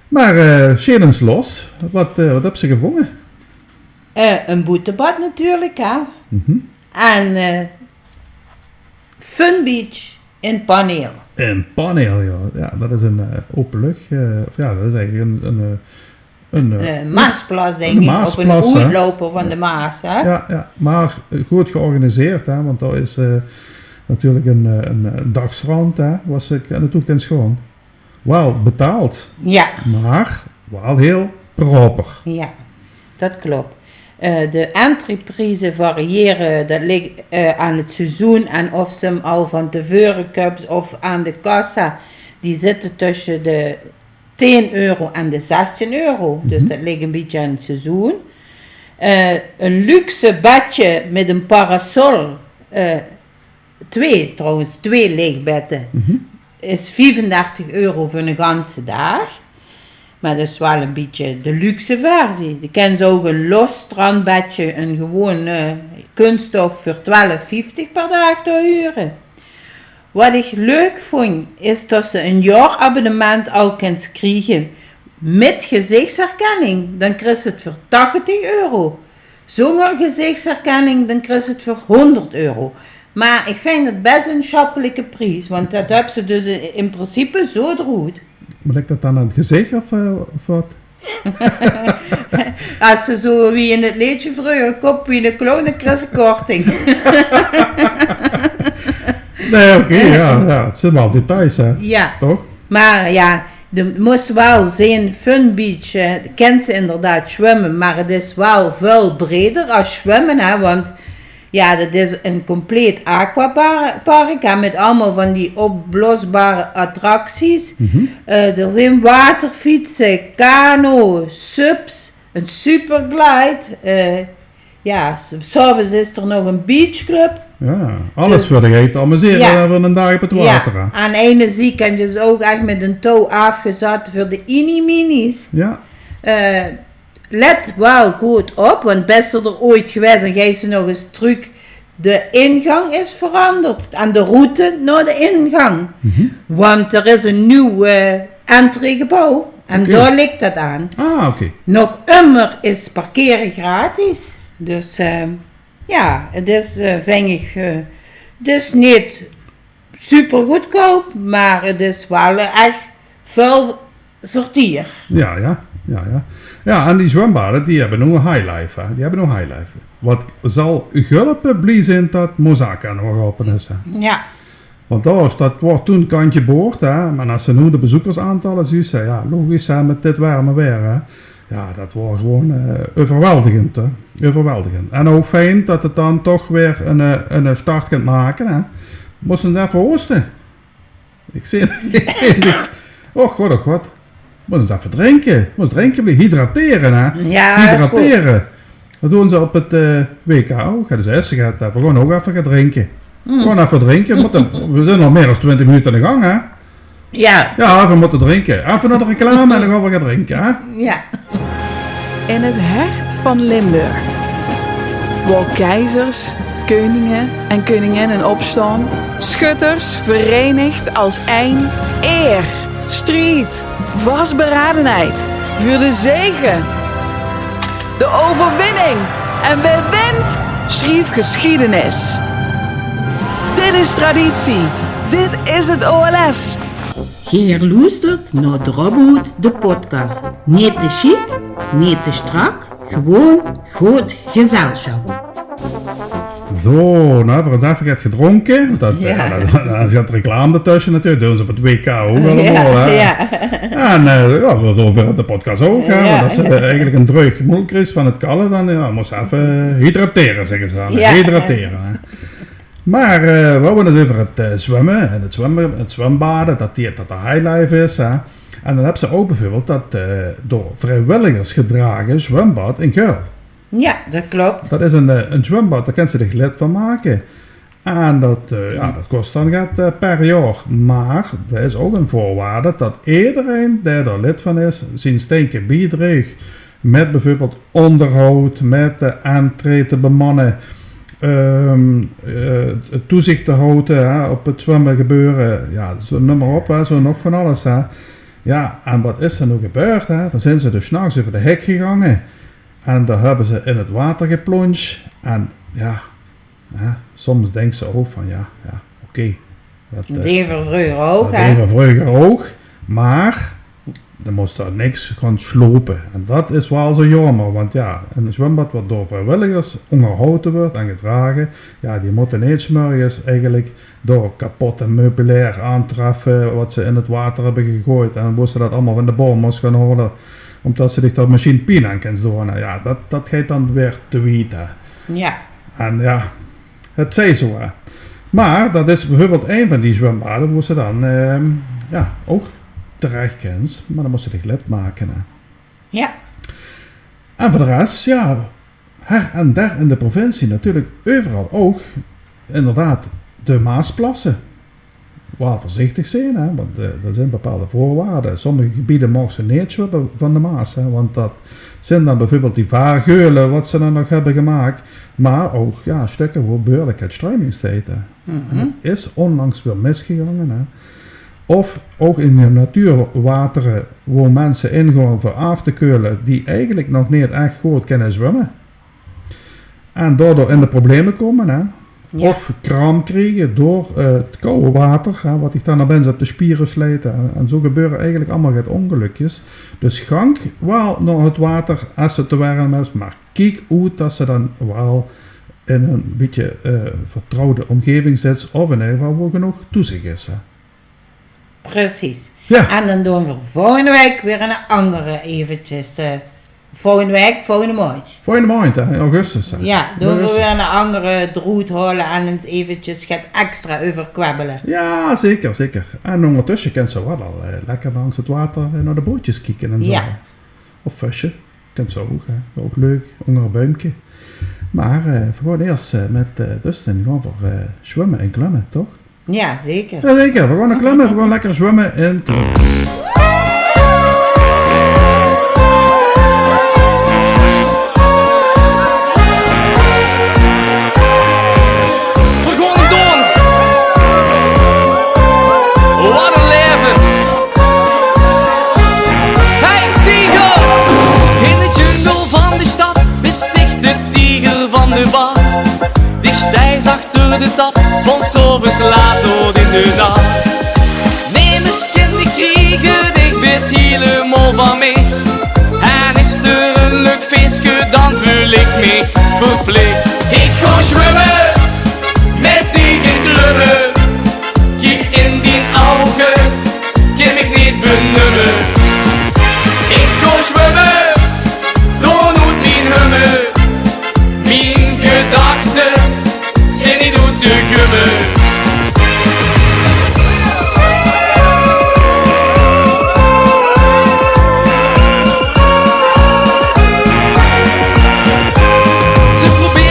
Maar, eh, sjeet ins los, wat, eh, wat heb ze gevonden? Eh, een boetebad natuurlijk, hè. Mhm. En, eh, Fun Beach in Paneel. In Paneel, ja. Ja, dat is een, eh, openlucht, eh, of ja, dat is eigenlijk een, een, eh, een, eh, eh, Maasplas, denk ik. Of een oetloper van de Maas, hè? Ja, ja. Maar, eh, goed georganiseerd, hè, want daar is, eh, natuurlijk een, eh, een, eh, dagstrand, hè, waar ze naartoe kunnen gaan. Wel betaald. Ja. Maar wel heel proper. Ja, dat klopt. Eh, de entreeprijzen variëren, dat ligt, eh, aan het seizoen en of ze hem al van tevoren koopt of aan de kassa. Die zitten tussen de tien euro en de zestien euro. Dus dat ligt een beetje aan het seizoen. Eh, een luxe bedje met een parasol, eh, twee, trouwens, twee lichtbedden. Mhm. Is vijfendertig euro voor een ganse dag. Maar dat is wel een beetje de luxe versie. Je kan ze ook een los strandbedje, een gewoon, eh, kunststof, voor twaalf vijftig per dag te huren. Wat ik leuk vond, is dat ze een jaarabonnement al kunt krijgen met gezichtsherkenning. Dan krijg je het voor tachtig euro. Zonder gezichtsherkenning, dan krijg je het voor honderd euro. Maar ik vind het best een schappelijke prijs, want dat hebben ze dus in principe zo eruit. Ligt dat dan aan het gezicht of, eh, of wat? Als ze zo, wie in het leedje vroeger, kop wie een clown, dan krijg je korting. Nee, oké, ja, ja. Het zijn wel details, hè? Ja. Toch? Maar ja, de moest wel zien, Fun Beach, eh, kent ze inderdaad zwemmen, maar het is wel veel breder als zwemmen, hè, want ja, dat is een compleet aquapark, hè, met allemaal van die opblosbare attracties. Mhm. Eh, er zijn waterfietsen, kano, subs, een superglide, eh, ja, s-, 's avonds is er nog een beachclub. Ja, alles, dus, voor de geit te amuseren, ja, en voor een dag op het water, hè. Aan ene zie kan je dus ook echt met een touw afgezet voor de inimini's. Ja. Eh, let wel goed op, want best er ooit geweest en geis ze nog eens terug. De ingang is veranderd en de route naar de ingang. Mhm. Want er is een nieuw, eh, entreegebouw. En, oké, daar ligt dat aan. Ah, oké. Nog immer is parkeren gratis. Dus, eh, ja, het is, eh, vind ik, eh, het is niet super goedkoop, maar het is wel, eh, echt veel vertier. Ja, ja, ja, ja. Ja, en die zwembaden, die hebben nu highlife, hè. Die hebben nu highlife. Wat zal Gulpen blij zijn dat Mozaka nog open is, hè. Ja. Want dat, dat was toen kantje boord, hè. Maar als ze nu de bezoekersaantallen zien, ja, logisch, hè, met dit warme weer, hè. Ja, dat was gewoon, eh, overweldigend, hè. Overweldigend. En ook fijn dat het dan toch weer een, eh, een start kan maken, hè. Moesten ze even hosten. Ik zei, ik zei, oh god, oh god. Moet eens even drinken. Moet eens drinken, blijven hydrateren, hè? Ja, dat is goed. Hydrateren. Dat doen ze op het, eh, W K ook. Hè. Dus eerst gaat, eh, we gaan ook even gaan drinken. Mm. Gewoon even drinken. Moeten, we zijn al meer dan twintig minuten aan de gang, hè? Ja. Ja, we moeten drinken. Even naar de reclame en dan gaan we gaan drinken, hè? Ja. In het hart van Limburg, waar keizers, keuningen en keuniginnen opstaan, schutters verenigd als één, eer, strijd, vastberadenheid voor de zege, de overwinning. En wie wint, schrijft geschiedenis. Dit is traditie. Dit is het O L S. Geer loestert nao Drop Oet, de podcast. Neet te sjiek, neet te sjtrak, gewoen good gezelsjap. Zo, noe höbbe v'r ins effe get gedrónke. Dat, jao, dat, dat, dat reclame tösse natuurlik. Doon ze op 't W K ouch allemaol, hè. Jao. En, eh, jao, dat doon v'r in de podcast ouch, hè. Jao. Want es ze eigelik ein dreug moel kriegs van 't kalle, dan, jao, mós ze effe hydratere, zègke ze dan. Jao. Hydratere, hè. Mer, eh, v'r höbbe 't euver 't, eh, zwumme en 't zwumme, 't zwumbade, dat die, dat de highlife is, hè. En dan höbs se ouch bieveurbeeld dat, eh, door vriewilligers gedrage zwumbad in Geul. Jao, dat klop. Dat is ein, eh, ein zwumbad, dao kins se dich lid van make. En dat, eh, jao, dat kos dan get, eh, per jaor. Mer d'r is ouch ein veurwaarde dat ederein dae d'r lid van is, zien steintje biedreeg mit bieveurbeeld óngerhaod, mit de entree te bemanne, ehm, eh, toezich te haoje, hè, op 't zwummegebeure. Jao, zo, neum mer op, hè, zo nog van alles, hè. Jao, en wat is d'r noe gebeurd, hè? Dan zeen ze dus 's nachs euver de hek gegange. En dao höbbe ze in 't water geplónsj. En jao, hè, soms dinks se ouch van, jao, jao, oké. Dat, eh, deje v'r vreuger ouch, hè? Dat deje v'r vreuger ouch. Mer dan mós se dao niks gaon slope. En dat is waal zo jaomer. Want jao, ein zwumbad wat door vriewilligers óngerhaoje wuuert en gedrage, jao, die mótte neet 's mörges eigelik door kapot meubilair aantreffe wat ze in 't water höbbe gegoejd en wo ze dat allemaol van de boum mós gaon haole, ómdat ze dich dao mesjiens pien aan kins doon. Jao, dat, dat geit dan weer te wied. Jao. En jao, 't zij zo, hè. Mer dat is bieveurbeeld ein van die zwumbade wo ze dan, ehm, jao, ouch terech kins, mer dan mós se dich lid make, hè. Jao. En veur de res, jao, her en der in de provincie natuurlik euveral ouch inderdaad de Maasplasse. Waal veurzichtig zeen, hè, want, eh, d'r zeen bepaalde veurwaarde. Sommige gebiede maag se neet zwumme van de Maas, hè, want dat zeen dan bieveurbeeld die vaargeule wat ze dan nog höbbe gemaak. Mer ouch, jao, stökker wo behuurlik get struiming steit, hè. En 't is ónlangs weer misgegange, hè. Of ouch in de natuurwatere wo minse ingaon veur aaf te keule, die eigelik nog neet ech good kinne zwumme. En daodoor in de probleme kómme, hè. Jao. Of kramp kriege door, eh, 't kouwe water, hè, wat dich dan opins op de spiere sleit. En, en zo gebeure eigelik allemaol get óngelökskes. Dus gank waal nao 't water es se 't te werm höbs, mer kiek oet dat se dan waal in ein bietje, eh, vertrouwde ómgeving zits of in eder geval wo genóg toezich is, hè. Precies. Jao. En dan doon v'r volgende waek weer ein anger eventjes, eh, volgende waek, volgende maondj. Volgende maondj, hè, in augustus, hè. Jao, doon v'r weer ein anger droet haole en ins eventjes get extra euverkwebbele. Jao, zeker, zeker. En óngertösse kins se waal al, eh, lekker langs 't water, eh, nao de bootjes kieke en zo. Jao. Of vösje. Kins se ouch, hè. Ouch leuk, ónger e buimke. Mer, eh, v'r gaon eers, eh, mit, eh, Dustin gaon v'r, eh, zwumme en klumme, toch? Jao, zeker. Jao, zeker. V'r gaon klömme, v'r gaon lekker zwömme en klömme. V'r gaon 't doon. Wat ein laeve. Hey, tieger! In de jungle van de stad bestich de tieger van de bar. Die stijs achter de tap van 's aoves laat tot in de nach. Nemes kin dich kriege, dich bis hielemaol van mich. En is d'r ein leuk feeske, dan veul ich mich verplich. Ich gaon zwumme mit tieger klumme. Kiek in dien ouge, kin mich neet benumme. Ich gaon zwumme, door noet mien humme. Mien gedachte zeen neet oet te gumme. Ze probeert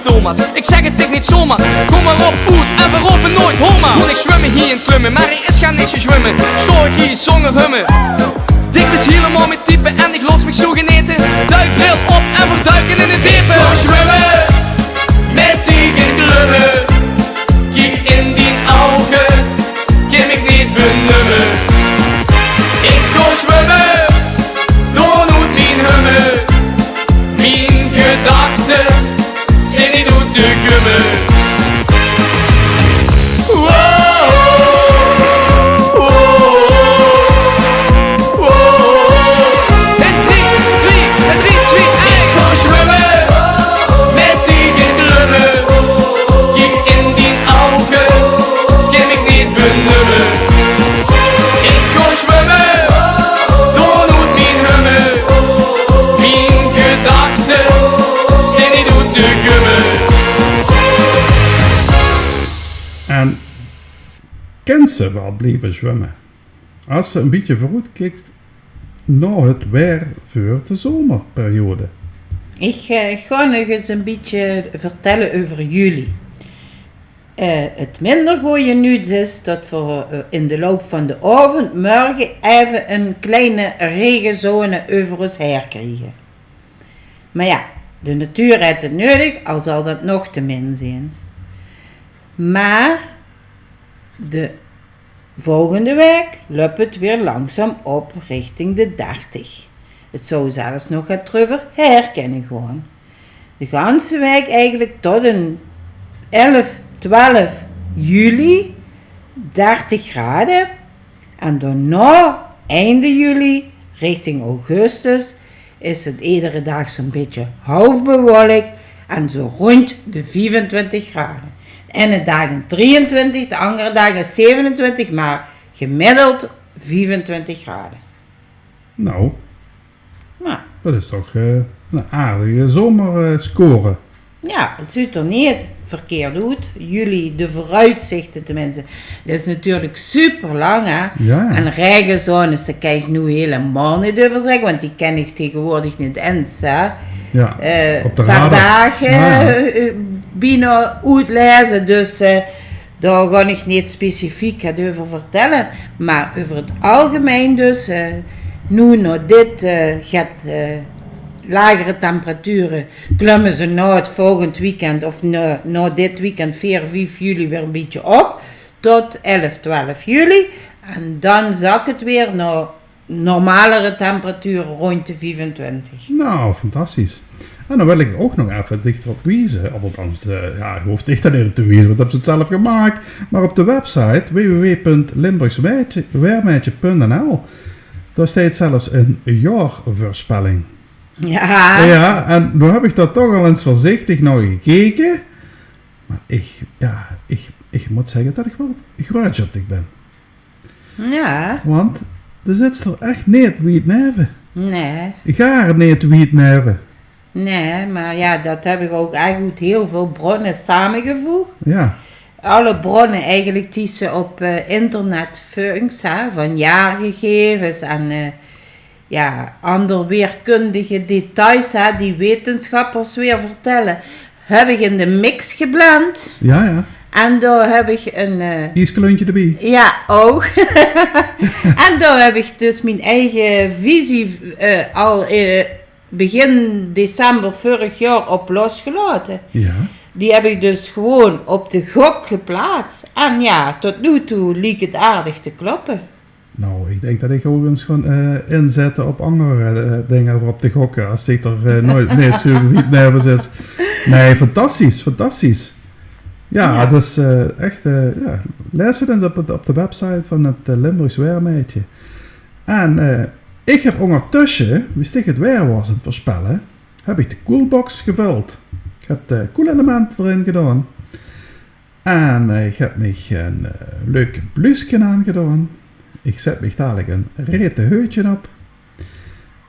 Thomas, ik zeg het dich niet zomaar. Kom maar op, oet en veropen nooit, hoor maar. Kon ik zwumme hie in Klumme, maar hie is gaar niks te zwumme. Stoor hie zónger humme. Dich bis hielemaol mien type en dich los mich zoe genete. Duikbril op en verduiken in het depe. Gaon zwumme, mit dich in Klumme. Kiek in dien ouge, kin mich neet benumme. Ik gaon zwumme, door noet mien humme. Mien gedachte zeen neet oet te gumme. Wow, wow, wow. En drie, twee, en drie, twee, één. Ik gaon zwumme, mit dich in Klumme. Kiek in dien ouge, kin mich neet benumme. Ik gaon zwumme, door noet mien humme. Mien gedachte zeen neet oet te gumme. En kins se waal blieve zwumme? As se een bietje veuroet kiks nao het waer veur de zomerperiode. Ik eh, gaon nog ens een bietje vertelle euver juli. Eh, het minder goeie nuuts is dat v'r eh, in de loup van de aovend mörge effe een kleine regenzone euver os haer kriege. Maar ja, de natuur het het neudig, al zal dat nog te min zeen. Maar de volgende waek löp het weer langzaam op richting de dertig. Het zou zelfs nog get treuver haer kinne gaon. De ganse waek eigenlijk tot een elf, twaalf juli dertig grade. En daonao, einde juli, richting augustus, is het edere daag zo'n bietje half bewolk en zo rond de viefentwintig grade. De ene daag een drieëntwintig, de angere daag een zevenentwintig, maar gemiddeld viefentwintig grade. Nou, dat is toch eh, een aardige zomerscore. Ja, het zuut er neet verkeerd oet. Juli, de veuroetzichte tenminste. Dat is natuurlijk super lang, hè. Ja. En regenzones, daar kan ik nu helemaal niet over zeggen, want die ken ik tegenwoordig niet eens, hè. Ja, eh, op de paar dagen, eh, bijna oetlezen, dus eh, daar ga ik niet specifiek het over vertellen. Maar over het algemeen dus, eh, nu naar dit eh, gaat eh, lagere temperaturen klimmen ze na het volgend weekend of na, na dit weekend veer, vief juli weer een beetje op tot elf, twaalf juli. En dan zakt het weer naar normalere temperaturen rond de viefentwintig. Nou, fantastisch. En dan wil ik ook nog even dich d'rop wieze, of althans, eh, ja, hoeft dich daar niet op te wieze, want dat hebt ze zelf gemaakt, maar op de website w w w punt limburgswaermeidje punt n l, daar staat zelfs een jaarvoorspelling. Ja. Ja, en nu heb ik daar toch al eens voorzichtig naar gekeken. Maar ik, ja, ik, ik moet zeggen dat ik wel gruuts op dich ben. Ja. Want de zit er echt niet wiet neve. Nee. Gaar niet wiet neve. Nee, maar ja, dat heb ik ook echt uit heel veel bronnen samengevoegd. Ja. Alle bronnen eigenlijk die ze op eh, internet vungs, hè, van jaargegevens en eh, ja, ander weerkundige details, hè, die wetenschappers weer vertellen, heb ik in de mix geblend. Ja, ja. En daar heb ik een eh, Ieskleuntje erbij. Ja, ook. En daar heb ik dus mijn eigen visie eh, al eh, begin december vorig jaar op losgelaten. Ja. Die heb ik dus gewoon op de gok geplaatst. En ja, tot nu toe liek het aardig te kloppen. Nou, ik denk dat ik ook eens gewoon eh, inzetten op andere eh, dingen voor op te gokken. Als ik er eh, nooit niet zo wiet neve zit. Nee, fantastisch, fantastisch. Ja, ja, dus eh, echt, eh, ja, lees het eens op, het- op de website van het eh, Limburgs Weermeidje. En eh, ik heb ondertussen, wie ik het weer was aan het voorspellen, heb ik de koelbox gevuld. Ik heb de koelelementen erin gedaan. En eh, ik heb mich een eh, leuk bluuske aangedaan. Ik zet mich dadelijk een rete heutje op.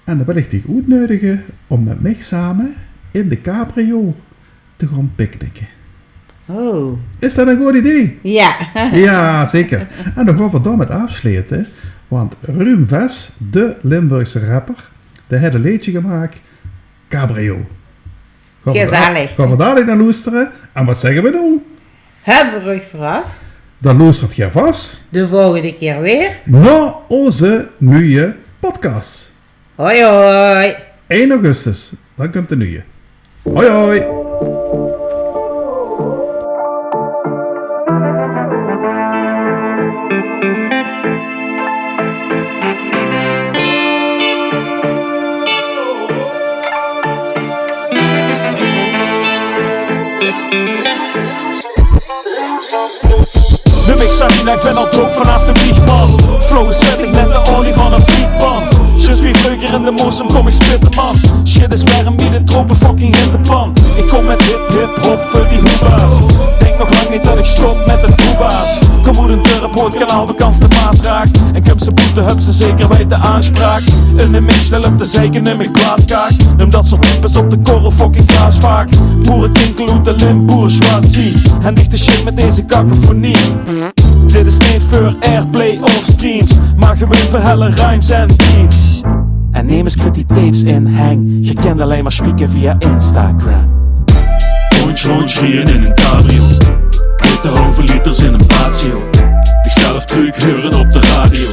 En dan wil ik dich oetneudigen om met mich samen in de cabrio te gaan picknicken. Oh. Is dat een goed idee? Ja. Ja, zeker. En dan gaan we daar met afsluiten. Want Ruum Ves, de Limburgse rapper, die heeft een leedje gemaakt, Cabrio. Gezellig. Gaon v'r dao nao loestere. En wat zègke v'r noe? Höbbe v'r uuch verras? Dan loestert geer vas de volgende kier weer nao ózze nuje podcast. Hoi, hoi. Ein augustus, dan kump de nuje. Hoi, hoi. Num mich Sabina, ich bön al doop vanaaf de wieg, man. Flow is vettig, net de olie van ein frietpan. Zjus wie vreuger in de Moosem kóm ich spitte, man. Shit is werm wie de trope, fucking hittepan. Ich kóm mit hip, hip, hop veur die hoeba's. Dink nog lang neet det ich stop mit de troeba's. Kóm oet ein dörp, hoort kanaal, bekans de Maasraak. En kums se boete, höbs se zeker weite aanspraak. In de mix, snel op de zeike, num ich blaaskaak. Num det soort types op de korrel, fucking blaasvaak. Boerekinkel oet de Limburg, zwaar zie. En dichte shit mit deze kakofonie. Dit is neet veur airplay of streams, mer gewoon veur helle rhymes en beats. En nemes krit die tapes in heng, geer kint allein mer spieke via Instagram. Róndj, róndj rieje in ein cabrio. Witte Heuveliters in ein Patio. Dichzelf trök heure op de radio.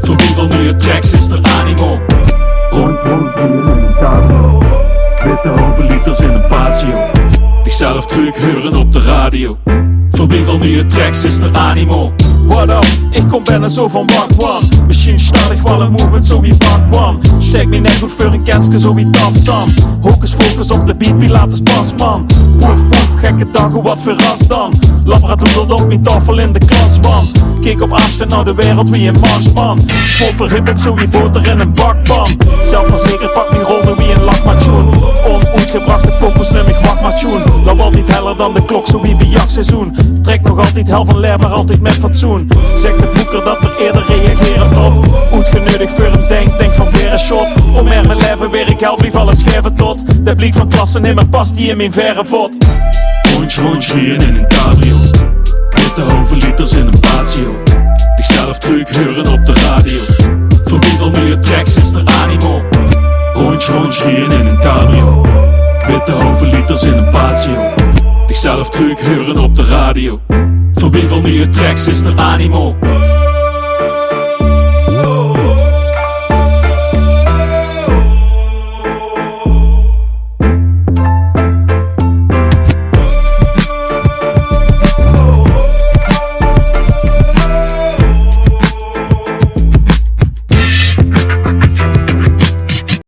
Verbie van nuje tracks is d'r animo. Róndj, róndj rieje in ein cabrio. Witte Heuveliters in ein Patio. Dichzelf trök heure op de radio. Verbie van nuje tracks is d'r animo. What up? Ich kóm binne zo van wagwan. Mesjien start ich waal ein movement zo wie Bhagwan. Sjtèk mich neet good veur ein kenske zo wie Tafsan. Hocus focus op de beat, Pilatus pas, man. Woef, woef, gekke dagge, wat veur ras dan. Labradoodel op mien taofel in de klaswand. Kiek op aafstandj nao de wereld wie ein marsman. Smólt veur hiphop zo wie boter in ein bakpan. Zelfverzekerd, pak mien rol wie ein lachmatsjoen. Ónoetgebrachte pokoes num ich wachmatsjoen. Loup altied heller dan de klok, zo wie bie jachseizoen. Trèk nog altied hel van leer, mer altied mit fatsoen. Zèk de boeker det d'r eerder reagere mót. Oetgeneudig veur ein dink, dink van weer ein shot. Óm mer mien laeve weer, ich hel, blief alles gaeve tot det bliek van klasse nimmer pas die in mien verre vot. Róndj, róndj rieje in ein cabrio. Witte Heuveliters in ein Patio. Dichzelf trök heure op de radio. Verbie van nuje tracks is d'r animo. Róndj, róndj rieje in ein cabrio. Witte Heuveliters in ein Patio. Dichzelf trök heure op de radio. Verbie van nuje tracks is d'r animo.